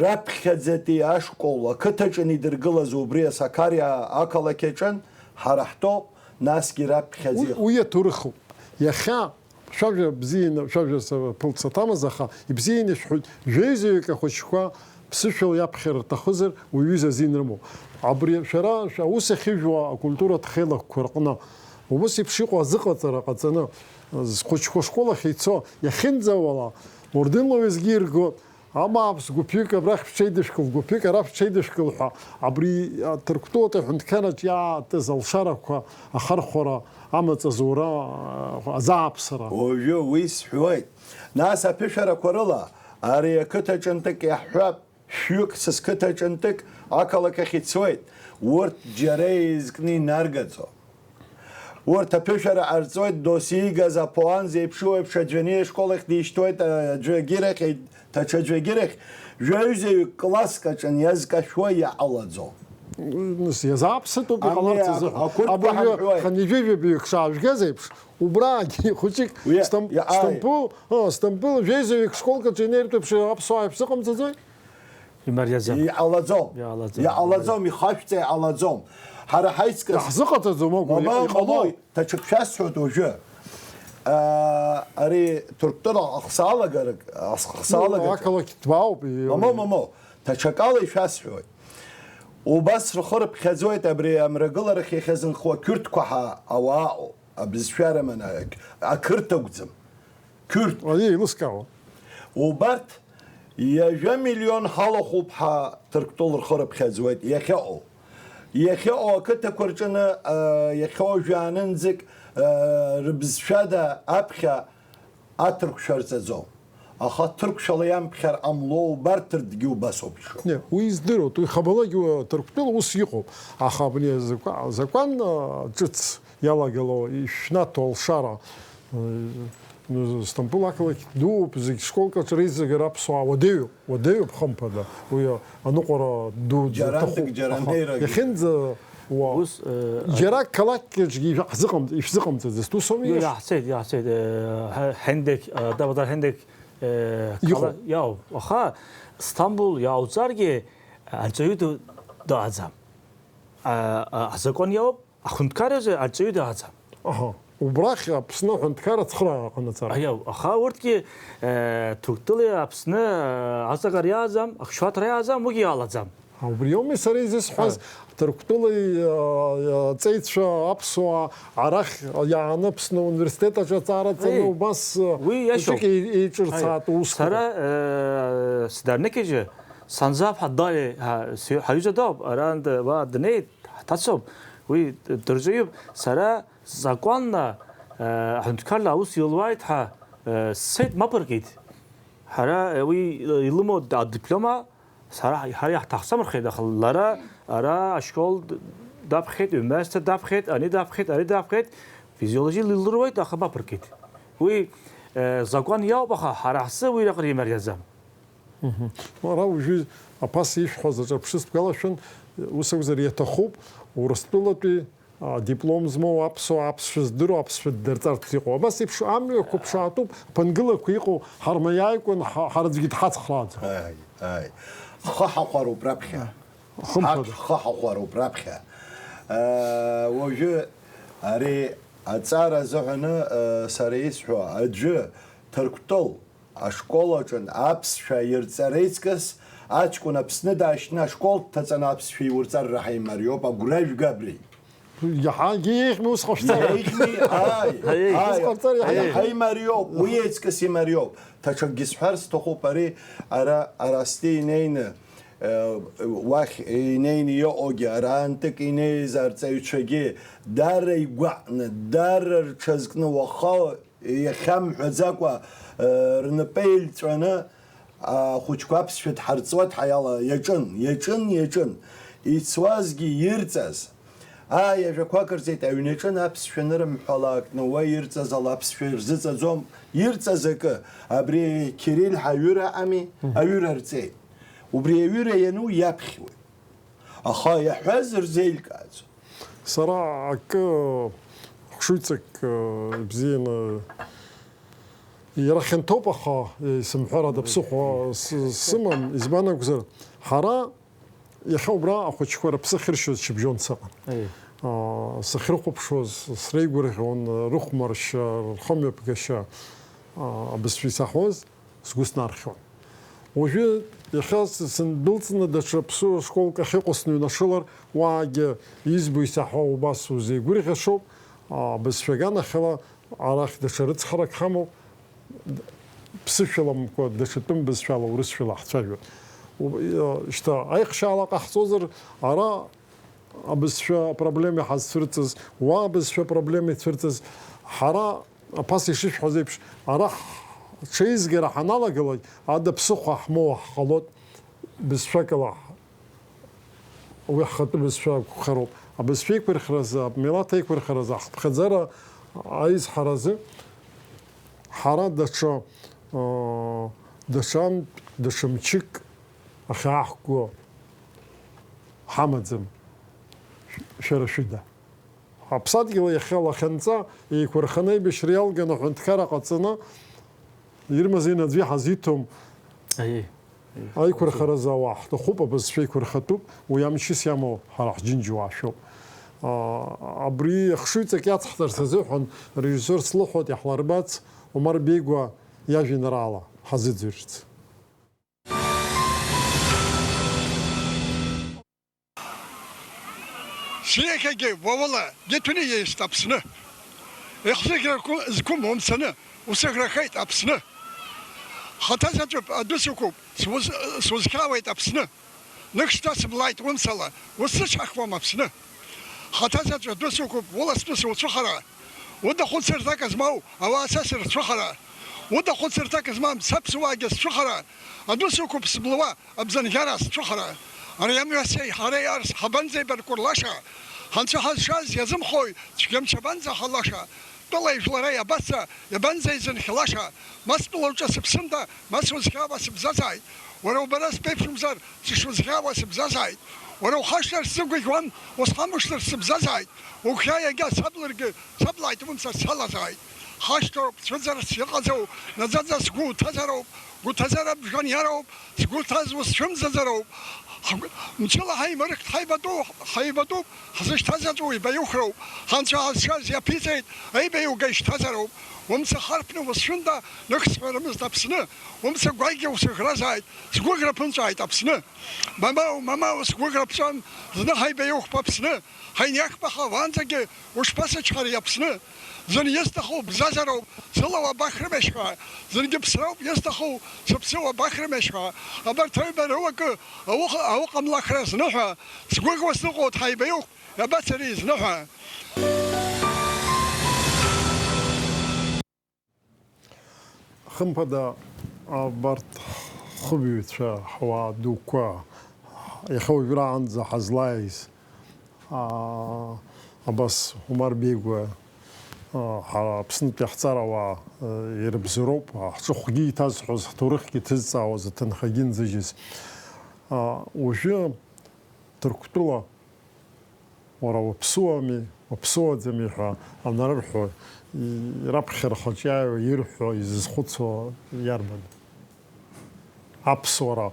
Раԥхьаӡатәи ашкол ақыҭаҿын идыргылаз убри асақариа ақалақь аҿын, ҳара ҳтәоуп, насгьы раԥхьаӡа Уи, их- уи аҭоурыхуп. Иахьа Шәажәа бзианы, шәажәа саԥылт саҭамыз, аха ибзианы ишәҳәоит, жәеизаҩык ахәыҷқәа ԥсышәала иаԥхьар рҭахызар, уаҩы азин рымоуп. Абри шәара, шәа-, аус ахьыжәуа акультуратә хеилакқәа рҟны, убас еиԥш иҟоу азыҟаҵара ҟаҵаны, зхәыҷқәа ашкол ахь ицо, иахьынӡауала, уардынла уеизгьы ирго, Амааԥс, гәыԥҩык абрахь шәҽеидышәкыл, гәыԥҩык ара шәҽеидышәкыл ҳәа, абри аҭырқәтәылатәи аҳәынҭқарраҿ иаатыз алшарақәа ахархәара, амаҵ азура, азааԥсара. Уажәы уи сҳәоит. Нас аԥышәарақәа рыла, ари ақыҭаҿынтәык иаҳҳәап, шәҩык са сқыҭаҿынтәык ақалақь ахь ицоит, урҭ џьара еизкны инаргаӡом. Урҭ аԥышәара ҟарҵоит, досу иигаз аԥуан зеиԥшроу еиԥш аӡәы ашкол ахь дишьҭуеит, аӡәы агьырахь, даҽаӡәы агьырахь, жәаҩызаҩык класск аҿы иазкашәуа иҟалаӡом. Нас иазааԥсатәуп Абни иҟаларц азыҳәан. Ақәырқәа Абыржәы ҳамҳәои? Хынҩажәи жәабаҩык шаажәгаз еиԥш, убраагьы хәыҷык Уи, Сҭам-, иа-, ааи. Сҭампыл, ы, Сҭампыл жәеизаҩык школк аҿы инеиртәеиԥш аԥсуаа шәзыҟамҵаӡои? Имариаӡам. Иҟалаӡом. Иҟалаӡом. Иҟалаӡом, ихашәҵа иҟалаӡом. Ҳара ҳаицкас Иаҳзыҟаҵаӡом, акәу, Мамоу, иҟало? Мамоу, даҽак шәасҳәоит уажәы. Аа, ари Ҭырқәтәыла ахсаалагарак, ахсаалагарак. Ақалақь ҭбаауп, и-, Мамоу, мамоу, даҽакала ишәасҳәоит. Убас рхы рыԥхьаӡоит абри амрагыларахь иахьазынхо ақьыртқәа ҳәа ауаа ыҟоуп. Абызшәа рыманы ақь-, ақырҭ акәӡам. Қьырҭ. Аиеи, еилыскаауа. Убарҭ Ҩажәа миллион ҳалахәуп ҳәа Ҭырқәтәыла рхы рыԥхьаӡоит иахьыҟоу. Иахьыҟоу ақыҭақәа рҿы, ы, иахьоу жәаанынӡак, ы, рыбызшәада аԥхьа аҭырқәшәа рҵаӡом. Аха ҭырқәшәала иамԥхьар ҟамло, убарҭ рдгьы убасоуп ишыҟоу. Не, уи издыруеит, уи хабалагьы уа-, Ҭырқәтәыла ус иҟоуп. Аха абни азакәа-, азакәан, ы, ҿыц иалагало, ишәнаҭо алшара, ы, Стамбул ақалақь дууп, зегь школк аҿы реизагара аԥсуаа уадаҩуп, уадаҩуп, хымԥада. Уи аныҟәара ду Џьарантәык, зырҭахуп. Џьарантәеирак. Аха иахьынӡа уа-, Ус, э, џьара қалақьаҿгьы ишәа-, ҳзыҟам-, ишәзыҟамҵаӡацт, ус ауми? Иаҳцеит, иаҳцеит, э, ҳе-, ҳендек, э, дабадар ҳендек, э, Иҟоуп. Қала-, иауп. Аха Стамбул иаауҵаргьы, арҵаҩы ду-, дааӡам. А, а, азакәан иауп. Аҳәынҭқарразы арҵаҩы дааӡам. Аҳа. Убрахь Аԥсны аҳәынҭқарра ацхыраара ҟанаҵара. Аиау, аха урҭгьы, э, Ҭырқәтәылеи Аԥсны, э, аҵагара иааӡам, ахьшьуаҭра иааӡам, уигьы иалаӡам. А, убри ауми сара изысҳәаз, Ҳа. Ҭырқәтәылеи, э, э, аҵеицәа аԥсуаа арахь иааны Аԥсны ауниверситет аҿы аҵара ҵаны Аи, убас, э, уи иашоуп. Хәыҷык еи-, еиҿырцаат Аи, усқәа. Сара, э, сдарныкьыжьы, санзаап ҳаддали, ҳа, сҩ-, ҳаҩыза дауп, арантә уа днеит, Ҳҭацоуп, уи дырҵаҩуп. Сара закәанла, э, аҳәынҭқарла аус илуааит ҳәа, э, сцеит, мап ркит. Ҳара, э, уи, э, илымоу адиплома, сара, ҳара иаҳҭахӡам рҳәеит, аха лара ара ашкол д-, даԥхьеит, университет даԥхьеит, ани даԥхьеит, ари даԥхьеит, физиологиа лылдыруеит, аха мап ркит. Уи, э, закәан иауп, аха ҳара ҳзы уи раҟара имариаӡам. Мгм. Уара уажәы аԥаса ишәҳәаз аҿырԥшыс бгәалашәон, ус акәзар иаҭахуп, Урыстәылатәи, а, диплом змоу аԥсуа, аԥсшәа здыруа, аԥсшәа ддырҵарц иҟоу. Абас еиԥш амҩақәа ԥшаатәуп, ԥынгылақәа иҟоу, ҳармаиааикәан, ҳа-, ҳара аӡәгьы дҳацхрааӡом. Ааи, ааи. Ҳхы ҳахәароуп раԥхьа. Хымԥада. Ҳарҭ ҳхы ҳахәароуп раԥхьа. Э, уажәы ари аҵара азыҳәаны, э, сара исҳәо, аӡәы Ҭырқәтәыл ашкол аҿы аԥсшәа ирҵара иҵкыс, аҷкәын Аԥсны даашьҭны ашкол дҭаҵаны аԥсшәа иурҵар раҳа имариоуп, агәра жәга абри. Иаҳагьы еиӷьми ус ҟашәҵара? Еиӷьми, ааи, Аиеи. Ааи, Ус ҟарҵар иаҳагьы. Иаҳа имариоуп, уи еиҵкыс имариоуп. Даҽакгьы сҳәар сҭахуп, ари ара, арасти инеины, э, уахь инеины иҟоугьы, араантәык инеиз арҵаҩцәагьы, дара игәаҟны, дара рҽазкны, уаха Иахьа мҳәаӡакәа, э, рнапы еилҵәаны, ахәыҷқәа аԥсшәа дҳарҵуа дҳаиала иаҿын, иаҿын, иаҿын. Ицуазгьы ирҵаз. Ааи, ажәақәак рҵеит, аҩнаҿын аԥсшәа анырымҳәалакны, уа ирҵаз ала аԥсшәа ирзыҵаӡом, ирҵаз акы, абри Кирилл ҳәа аҩыра ами, Мгм. Аҩыра рҵеит. Убри аҩыра иану иаԥхьуеит. Аха иаҳәаз рзеилкааӡом. Сара акы хшыҩҵак, э, бзианы, иара хьанҭоуп, аха, э, исымҳәар ада ԥсыхәа с-, сымам, избан акәзар, ҳара иахьа убра ахәыҷқәа рыԥсы ахьыршьоз шьыбжьон сыҟан. Аиеи. А, сахьрыхәаԥшуаз, среигәырӷьон, рыхәмаршьа, рхымҩаԥгашьа, а, абызшәа исаҳауаз. Сгәы снархьуан. Уажәы иахьа с-, сындәылҵны даҽа ԥсуа школк ахьыҟоу сныҩнашылар, уаагьы избо исаҳауа убас узеигәырӷьашоуп, а, бызшәа аганахьала арахь даҽа рыцҳарак ҳамоуп, ԥсышәаламкәа даҽа тәым бызшәала, урысшәала ҳцәажәоит. У-, а, шьҭа аихшьаала ҟаҳҵозар, ара абызшәа апроблема иҳазцәырҵыз, уа абызшәа апроблема ицәырҵыз, ҳара, аԥас ишышәҳәаз еиԥш, ара ҳҽеизгара ҳаналагалак, ада ԥсыхәа ҳмоуа ҳҟалоит, бызшәакала, уи ҳхатәы бызшәа акәхароуп. Абызшәа еиқәырхаразы, амилаҭ еиқәырхаразы, ҳԥхьаӡара аизҳаразы, ҳара даҽа, ыы, даҽа, даҽа мчык ахьааҳго ҳамаӡам, шәара шәыда. Аԥсадгьыл иахьа лахьынҵа еиқәырханы аибашьра иалганы аҳәынҭқарра ҟаҵаны, ирмазеины аӡәы иҳазиҭом. Аиеи. Аиқәырхаразы ауаа ҳҭахуп, абызшәа еиқәырхатәуп, уи амчыс иамоу ҳара ҳџьынџьуаа шәоуп. Аа, абри ахшыҩҵак иацҳҵарц азыҳәан режиссиор слыҳәоит иаҳларбац Омар Беигәа иажәеинраала ҳазыӡырҩырц. Сиахьагьы уа уала иҭәны иеист Аԥсны. Ихсыӷьрақәа зқәым умцаны, усыӷрахеит Аԥсны. Хаҭа заҵәуп, адәы сықәуп, сузхьаауеит Аԥсны. Нык шьҭасыблааит умцала, усзычҳахуам Аԥсны. Хаҭа заҵә адәы сықәуп, уласны суцәыхара. Уда хәыцырҭак змоу ауаа са сырцәыхара. Уда хәыцырҭак змам саԥсуаагьы сцәыхара. Адәы сықәуп сыблуа, абзанӷьара сцәыхара. Ари амҩа сеи ҳареи арс ҳабанӡеибаркәырлаша? Ҳанцәа ҳазшаз иазымхои, цәгьамч абанӡаҳалаша? Тәылеи жәлареи абаца, иабанӡеизынхьлаша? Ма стәылауҿы сыԥсында, ма сузхьаауа сыбзазааит. Уара убара сԥеиԥшымзар, сышузхьаауа сыбзазааит. Уара ухашҭыр сзыгәаӷьуан, усхамышҭыр сыбзазааит. Угәхьаа иагьа саблыргьы, саблааит умца салазааит. Хашҭроуп, цәыӡырц иҟаӡоу, наӡаӡа сгәы уҭазароуп, гәы ҭазар абжан иароуп, сгәы ҭаз усцәымӡаӡароуп. Ҳгәы-, мчыла ҳаимарыхт, ҳаибатәу, ҳаибатәуп, ҳзышьҭаз аҵәы уибаиухроуп. Ҳанцәа ҳазшаз иаԥиҵеит, аибаиуга ишьҭазароуп. Умца харԥны усшәында, нык сҳәарымызт Аԥсны. Умца гәакьа усыӷразааит, сгәыӷра ԥынҵәааит Аԥсны. Мамоу, мамоу, сгәыӷра ԥҵәам, зны ҳаибаиухп Аԥсны. Ҳаиниахԥаха уаанӡагьы ушԥасычҳари Аԥсны? Зын исҭаху бзазароуп, сыла уабахрымешь ҳәа, зынгьы ԥсроуп исҭаху, сыԥсы уабахрымешь ҳәа. Абарҭ аҩба рыуакы ауха-, ауҟамлахра зны ҳәа, сгәыӷуа сныҟәоит ҳаибаиухп, иабацари зны ҳәа. Хымԥада, абарҭ ҳхыбаҩцәа, ҳауаа дуқәа, иахьа уажәраанӡа ҳазлааиз, аа, абас Умар Беигәа, аа, ҳара Аԥснытәи ҳҵарауаа, аа, ирыбзоуроуп, ҳҿыхәгьы иҭазҳәоз, ҳҭоурыхгьы ҭызҵаауаз, аҭынхагьы нзыжьыз. Аа, уажәы Ҭырқәтәыла Уара уаԥсыуами, уаԥсыуаӡами ҳәа анрырҳәо, и-, раԥхьа рхаҿы иааиуа ирҳәо, изызхәыцуа иарбан? Аԥсуара,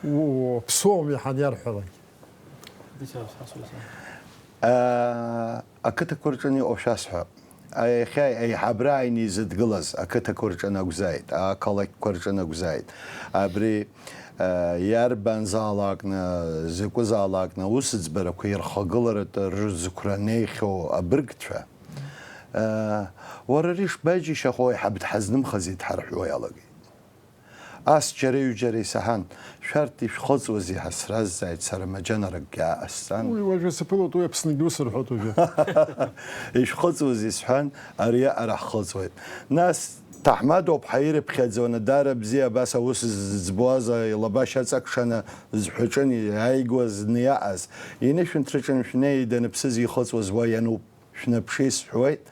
у-, уаԥсыуами ҳан иарҳәалак. Э, ақыҭақәа рҿы иҟоу шәасҳәап. Иахьа аиҳабра ааины изыдгылаз ақыҭақәа рҿы анакәзааит, ақалақьқәа рҿы анакәзааит, абри, э, иарбанзаалакны, закәызаалакны аусӡбарақәа ирхагыларатәы рызқәра неихьоу абыргцәа, э, уара ари шбаџьеишьахо, аиҳаб дҳазнымхаӡеит ҳарҳәо иалагеит. Ас џьара-ҩџьара исаҳан, шәарҭ ишәхыҵуазеи ҳәа сразҵааит, сара маџьанаракгьы ааҟасҵан. Уи уажәы саԥылоит, уи Аԥсныгьы ус рҳәоит уажәы. Ишәхыҵуазеи сҳәан, ари аҟара ҳхыҵуеит. Нас, ҭаҳмадоуп ҳәа ирыԥхьаӡо, даара бзиа абас аус зыӡбуаз илабашьа аҵакшаны зҳәаҿын иааигәаз, зны иаҟаз. Инышәынҭраҿы шәнеи даныԥсыз ихыҵуаз уа иануп. Шәнаԥши сҳәуеит,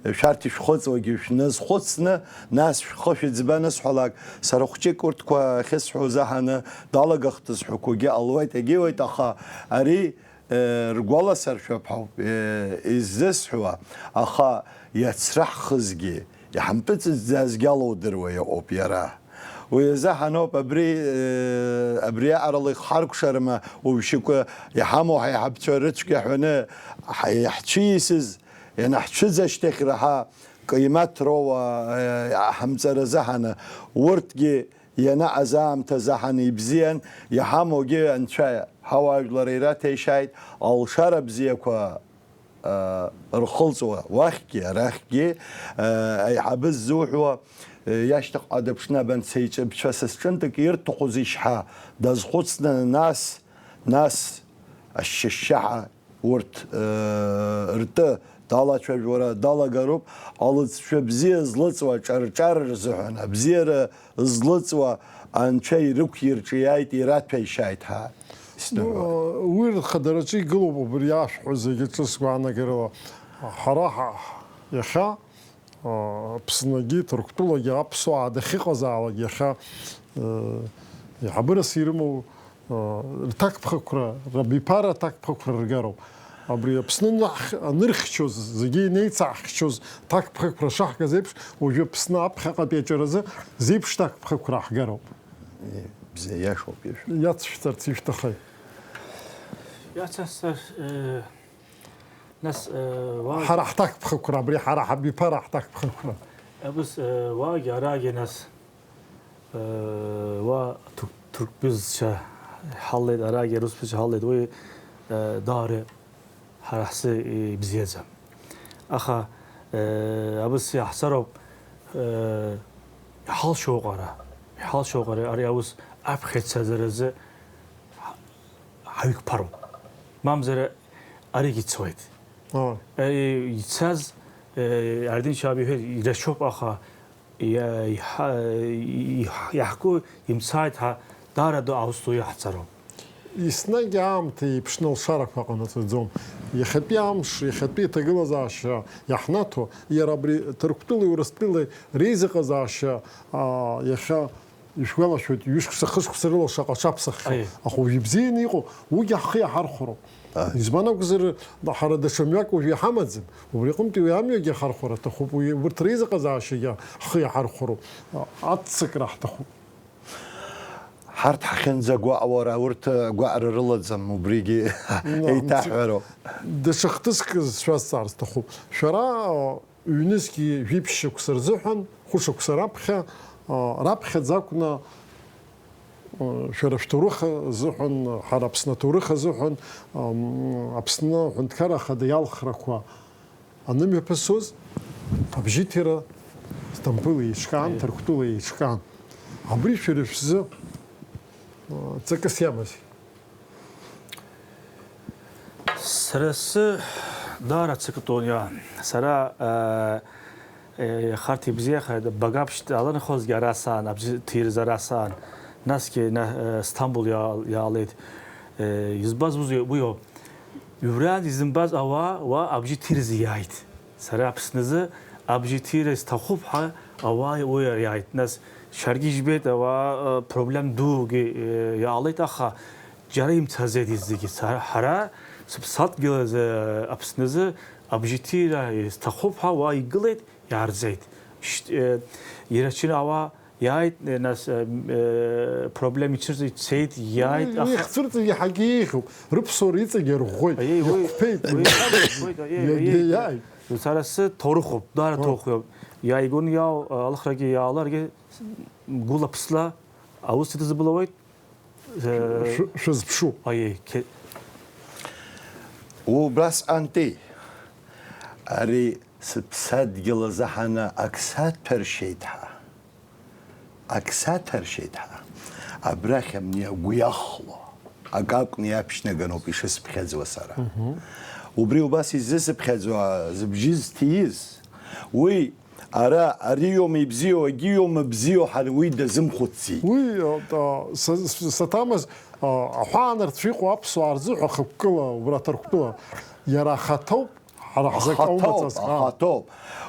шәарҭ ишәхыҵуагьы шәназхәыцны, нас шәхы шәыӡба анысҳәалак, сара хәҷык урҭқәа ахьысҳәоз аҳаны далагахт зҳәақәогьы ҟалуеит, егьиуеит, аха ари, э, ргәаласыршәап ҳәа ауп, э, иззысҳәуа, аха иацраҳхызгьы, иҳампыҵыҵӡазгьы алоудыруа иҟоуп иара. Уи азы ҳаноуп абри, э, абри аҟарала ихҳаркәшарыма уажәшьақәа иҳамоу ҳаиҳабцәа рыцәгьа ҳәаны ҳа-, иаҳцәиисыз, ианаҳцәыӡ ашьҭахь раҳа кыимаҭроуа, э, ҳамҵаразы ҳаны, урҭгьы ианаҟаз аамҭазы ҳаны ибзиан, иҳамоугьы Анцәа ҳауаажәлар ираҭәеишьааит, алшара бзиақәа рхылҵуа, уахьгьы, арахьгьы, аиҳабы ззуҳәо, иашьҭахьҟа дыԥшны, абанҭ сеиҵбцәа са сҿынтәык ирҭахузеишь ҳәа дазхәыцны, нас, нас ашьшьышьшьаҳәа урҭ ртәы далацәажәара далагароуп, алыҵшәа бзиа злыҵуа ҿарҿар рзыҳәан, абзиара злыҵуа анцәа ирықәирҿиааит, ираҭәеишьааит ҳәа исныҳәоит. Ну, уи рхадараҿы игылоуп убри иаашәҳәо зегьы ҿыц гәаанагарала. Ҳара ҳа-, иахьа, а, Аԥсныгьы, Ҭырқәтәылагьы, аԥсуаа дахьыҟазаалак иахьа, э, иҳабырас ирымоу, э, рҭакԥхықәра, рабиԥара аҭакԥхықәра ргароуп. Абри Аԥсны анырхьчоз, зегьы инеицаҳхьчоз ҭакԥхықәра шаҳгаз еиԥш, уажәы Аԥсны аԥхьаҟатәи аҿаразы зеиԥш ҭакԥхықәра ҳгароуп. Э, бзиа иашоуп ишәҳәо. Иацшәҵарц ишәҭахи? Иацасҵар, э, нас, э, уа- Ҳара ҳҭакԥхықәра, абри ҳара ҳабиԥара ҳҭакԥхықәра. Абыс, э, уагьы арагьы нас, э, уа ҭырқә-, ҭырқә бызшәа ҳаллеит, арагьы арус бызшәа ҳаллеит, уи, э, даара ҳара ҳзы ибзиаӡам. Аха, э, абас иаҳцароуп, э, Иҳалшо ыҟоуп ара, иҳалшо ыҟоуп ара, ари аус аԥхьа ицазаразы ҳаиқәԥароуп. Мамзар аригьы цоит. Ыы. Е, ицаз, е, Ардин Шьаб иҳәеит, ирацәоуп, аха иа-, иҳа-, иҳ-, иаҳку имцааит ҳәа, даараӡа аус ду иаҳҵароуп. Еснагь аамҭа еиԥшны алшарақәа ҟанаҵаӡом. Иахьатәи амш, иахьатәи аҭагылазаашьа иаҳнаҭо, иара абри Ҭырқәтәылеи Урыстәылеи реизыҟазаашьа, аа, иахьа ишәгәалашәоит, ҩышықәса, хышықәса рыла шаҟа аҽаԥсаххьоу. Аиеи. Аха уажә ибзианы иҟоу, уигьы ҳхы иаҳархәароуп. Аиеи. Избан акәзар, ҳара даҽа мҩак уажә иҳамаӡам. Убри аҟынтәи уи амҩагьы ахархәара аҭахуп, уи, урҭ реизыҟазаашьагьы ҳхы иаҳархәароуп. Аццакра ҳҭахуп. Ҳарҭ ҳахьынӡагәаҟуа, урҭ гәаҟра рылаӡам, убригьы Ну, еиҭаҳҳәароуп. Даҽа хҭыск сшәазҵаар сҭахуп. Шәара, ҩнызқьи жәиԥшь шықәса рзыҳәан, хәышықәса раԥхьа, раԥхьаӡа акәны, шәара шәҭоурых азыҳәан, ҳара Аԥсны аҭоурых азыҳәан, Аԥсны аҳәынҭқарра ахада иалхрақәа анымҩаԥысуаз, абжьыҭира Сҭампыл еиҿкаан, Ҭырқәтәыла еиҿкаан. Абри шәара шәзы, а, ҵакыс иамаз? Сара сзы даара ҵакы тәон, иа. Сара, а, е, харҭ ибзиахааит, Багаԥшь аланахозгьы ара саан, абжьы ҭирыз ара саан. Насгьы на-, е, Сҭампыл иаа-, иаалеит. Е, избаз узы уи ауп. Ҩран изымбаз ауаа уа абжьы ҭирзы иааит. Сара Аԥсназы абжьы ҭира сҭахуп ҳәа ауаа уи иааит. Нас шәаргьы ижәбеит, ауаа, э, проблем дугьы, э, иаалеит, аха џьара имцаӡеит зегьы. Са-, ҳара сыԥсадгьыл азы, Аԥсназы абжьы ҭира сҭахуп ҳәа уа игылеит, иаарҵеит. Шьҭ-, э, ирацәаны ауаа Иааит, нас, э, э, проблема ицәырҵит, ицеит, иааит, Уи аха ихцәырҵыз иаҳагьы еиӷьуп. Рыԥсуара иҵегь арӷәӷәеит, Аиеи, уи, иқәԥеит. Уи иаҳагьы иагьы иааит. Сара сҭоурыхуп, даара Ҳа. Ҭоурыхуп. Иааигон иаау, алхрагьы иааларгьы, гәыла-ԥсла аус идызблауеит. Э, Шәы-, шәызԥшу. Аиеи, қье- Убрасҟантәи ари сыԥсадгьыл азы ҳаны ак саҭәаршьеит ҳәа. Ак саҭаршьеит ҳәа, абрахь амни агәы иахло, акы акәны иаԥшьнаган ауп ишысыԥхьаӡуа сара. Мгм. Убри убас изысыԥхьаӡуа, зыбжьы зҭиз, уи ара, ари иоума ибзиоу, агьи иоума бзиоу ҳәа уи дазымхәыцӡеит. Уи, а, а, са-, с-, саҭамыз, а, аҳәаанырцә иҟоу аԥсуаа рзы ҳәа хықәкыла, убра Ҭырқәтәыла, иара ахаҭоуп, ҳара ҳзы акы Ахаҭоуп, аумаҵас, а. Ахаҭоуп.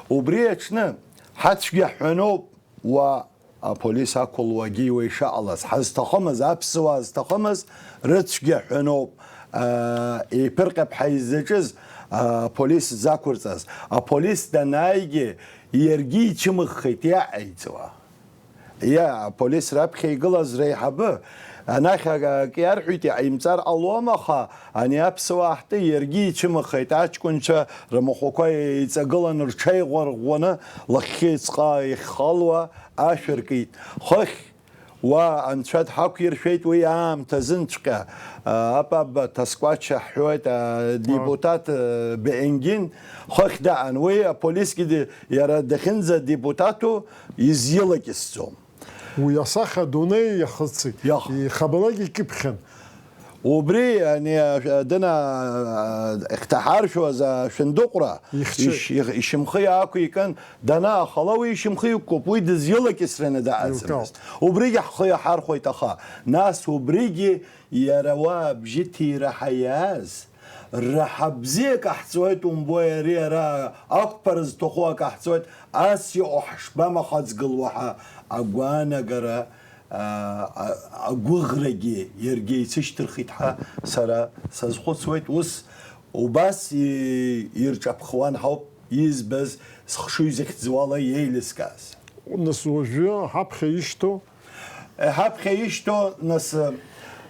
Убри аҽны ҳацәгьа ҳәаноуп. Уа аполис ақәылуагьы уа ишаҟалаз, ҳазҭахымыз, аԥсуаа зҭахымыз рыцәгьа ҳәаноуп, аа, еиԥырҟьап ҳәа иззаҿыз, аа, аполис зақәырҵаз. Аполис данааигьы, иаргьы ицәымыӷхеит иаҟаиҵауа. Иа, аполис раԥхьа игылаз реиҳабы, анахь ак-, акы иарҳәеит, иҟаимҵар ҟалом, аха ани аԥсуаа ҳтәы иаргьы ицәымыӷхеит, аҷкәынцәа рымахәқәа еиҵагыланы, рҽеиӷәарӷәӷәаны, лахьхьи ҵҟа иххалуа, ашә ркит. Хыхь, уа анцәа дҳақәиршәеит уи аамҭазынҵәҟьа, а, апап Ҭаскәач ҳҳәоит, а, Уа. Депутат, а, Бенгин, хыхь даан. Уи аполисгьы ди-, иара дахьынӡадепутату изилакьысӡом. Уи асахьа адунеи иахыцит. Иах. Ихабалак икьыԥхьын. Убри, ани, а, дына, а, ихҭаҳаршәуаз ашәындыҟәра Ихчы. иш-, их-, ишьымхы иаақәикын, данаахала уи ишьымхы иқәкуп, уи дызилакьысраны даҟаӡамызт. Илкаауп. Убригьы ҳхы иаҳархәеит, аха нас убригьы иара уа абжьы ҭира ҳәа иааз, раҳа бзиак ҟаҳҵоит, умбои, ари ара ақәԥара зҭаху ак ҟаҳҵоит, ас иҟоу ҳшбамахаҵгыл уаҳа агәаанагара, а, а, агәыӷрагьы иаргьы еицышьҭырхит ҳәа сара сазхәыцуеит. Ус убас и-, ирҿаԥхуан ҳауп избаз, зхшыҩ зыхьӡуала иеилыскааз. Нас уажәы ҳаԥхьа ишьҭоу? Э, ҳаԥхьа ишьҭоу, нас,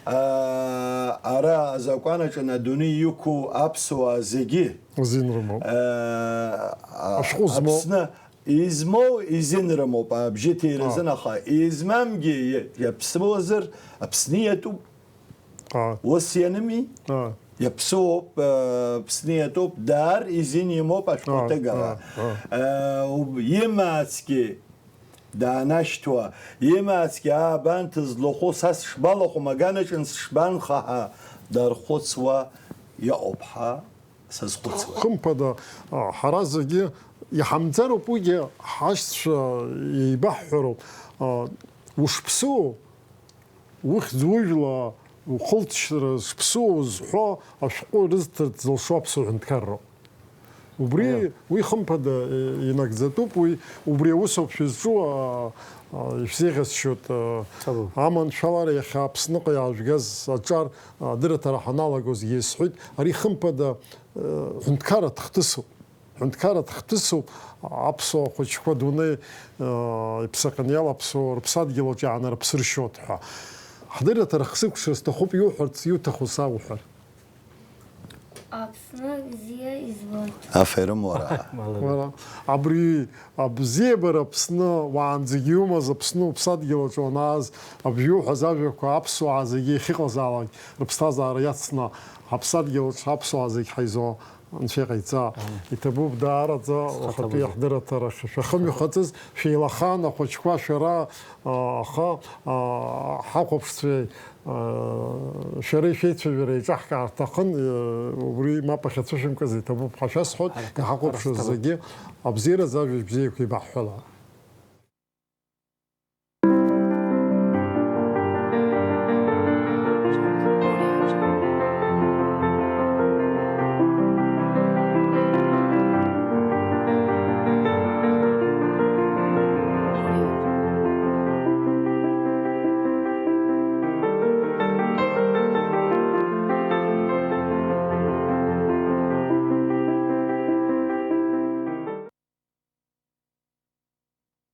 а, ара азакәан аҿы адунеи иқәу аԥсуаа зегьы, Азин рымоуп. Э, а, Ашәҟәы змоу. Аԥсны измоу изин рымоуп, абжьы ҭира А. азын, аха измамгьы иа-, иаԥсуазар, Аԥсны иатәуп. А. Ус ианми? А. Иаԥсуоуп, э, Аԥсны иатәуп, даар изин имоуп ашәҟәы А, аҭыгара. а, а. Э, уб-, имаацгьы Данашьҭуа, имацгьы аабан дызлахәу, са сышбалахәым, аганаҿынтә сышбанхаҳа, дархәыцуа иҟоуп ҳәа сазхәыцуеит. Хымԥада, а, ҳара зегьы иҳамӡароуп, уигьы ҳашьцәа еибаҳҳәароуп. А, ушԥсыу, ухьӡ ужәла, ухылҵшьҭра шԥсыу зҳәо ашәҟәы рызҭарц зылшо аԥсуа ҳәынҭқарроуп. Убри, Аиа. Уи хымԥада, э, инагӡатәуп, уи, убри аус ауп шәызҿу, а, а, ишәзеиӷьасшьоит, а, Ҭабуп. Аманшәалара иахьа Аԥсныҟа иаажәгаз аҿар, а, адырраҭара ҳаналагозгьы исҳәеит, ари хымԥада, э, ҳәынҭқарратә хҭысуп. Ҳәынҭқарратә хҭысуп, аԥсуа хәыҷқәа дунеи, э, иԥсаҟьаны иалаԥсоу рыԥсадгьыл аҿы иаанарыԥсыршьоит ҳәа. Ҳдырраҭара хсықәшәар сҭахуп, иуҳәарц иуҭаху сауҳәар. Аԥсны бзиа избоит. Аферым уара. Молодец. Уара, абри абзиабара Аԥсны уаанӡагьы иумаз, Аԥсны уԥсадгьыл аҿы уанааз, абжьы уҳәаз ажәақәа аԥсуаа зегьы иахьыҟазаалак рыԥсҭазаара иацны ҳаԥсадгьыл аҿы аԥсуаа зегь ҳаизо Анцәа иҟаиҵа. Амин. Иҭабуп даараӡа. Схаҭа уахатәи бзиа. Ҳдырраҭара шәа-, шәахымҩахыҵыз, шәеилахаан ахәыҷқәа шәара, а, аха, а, ҳахәаԥшцәеи, а, шәара ишәеицәажәара еиҿаҳкаар ҭахын, э, убри мап ахьацәышәымкыз иҭабуп ҳәа шәасҳәоит, Ҳара иҳахәаԥшуаз ҳара зегьы абзиаразы ажәабжь бзиақәа еибаҳҳәала.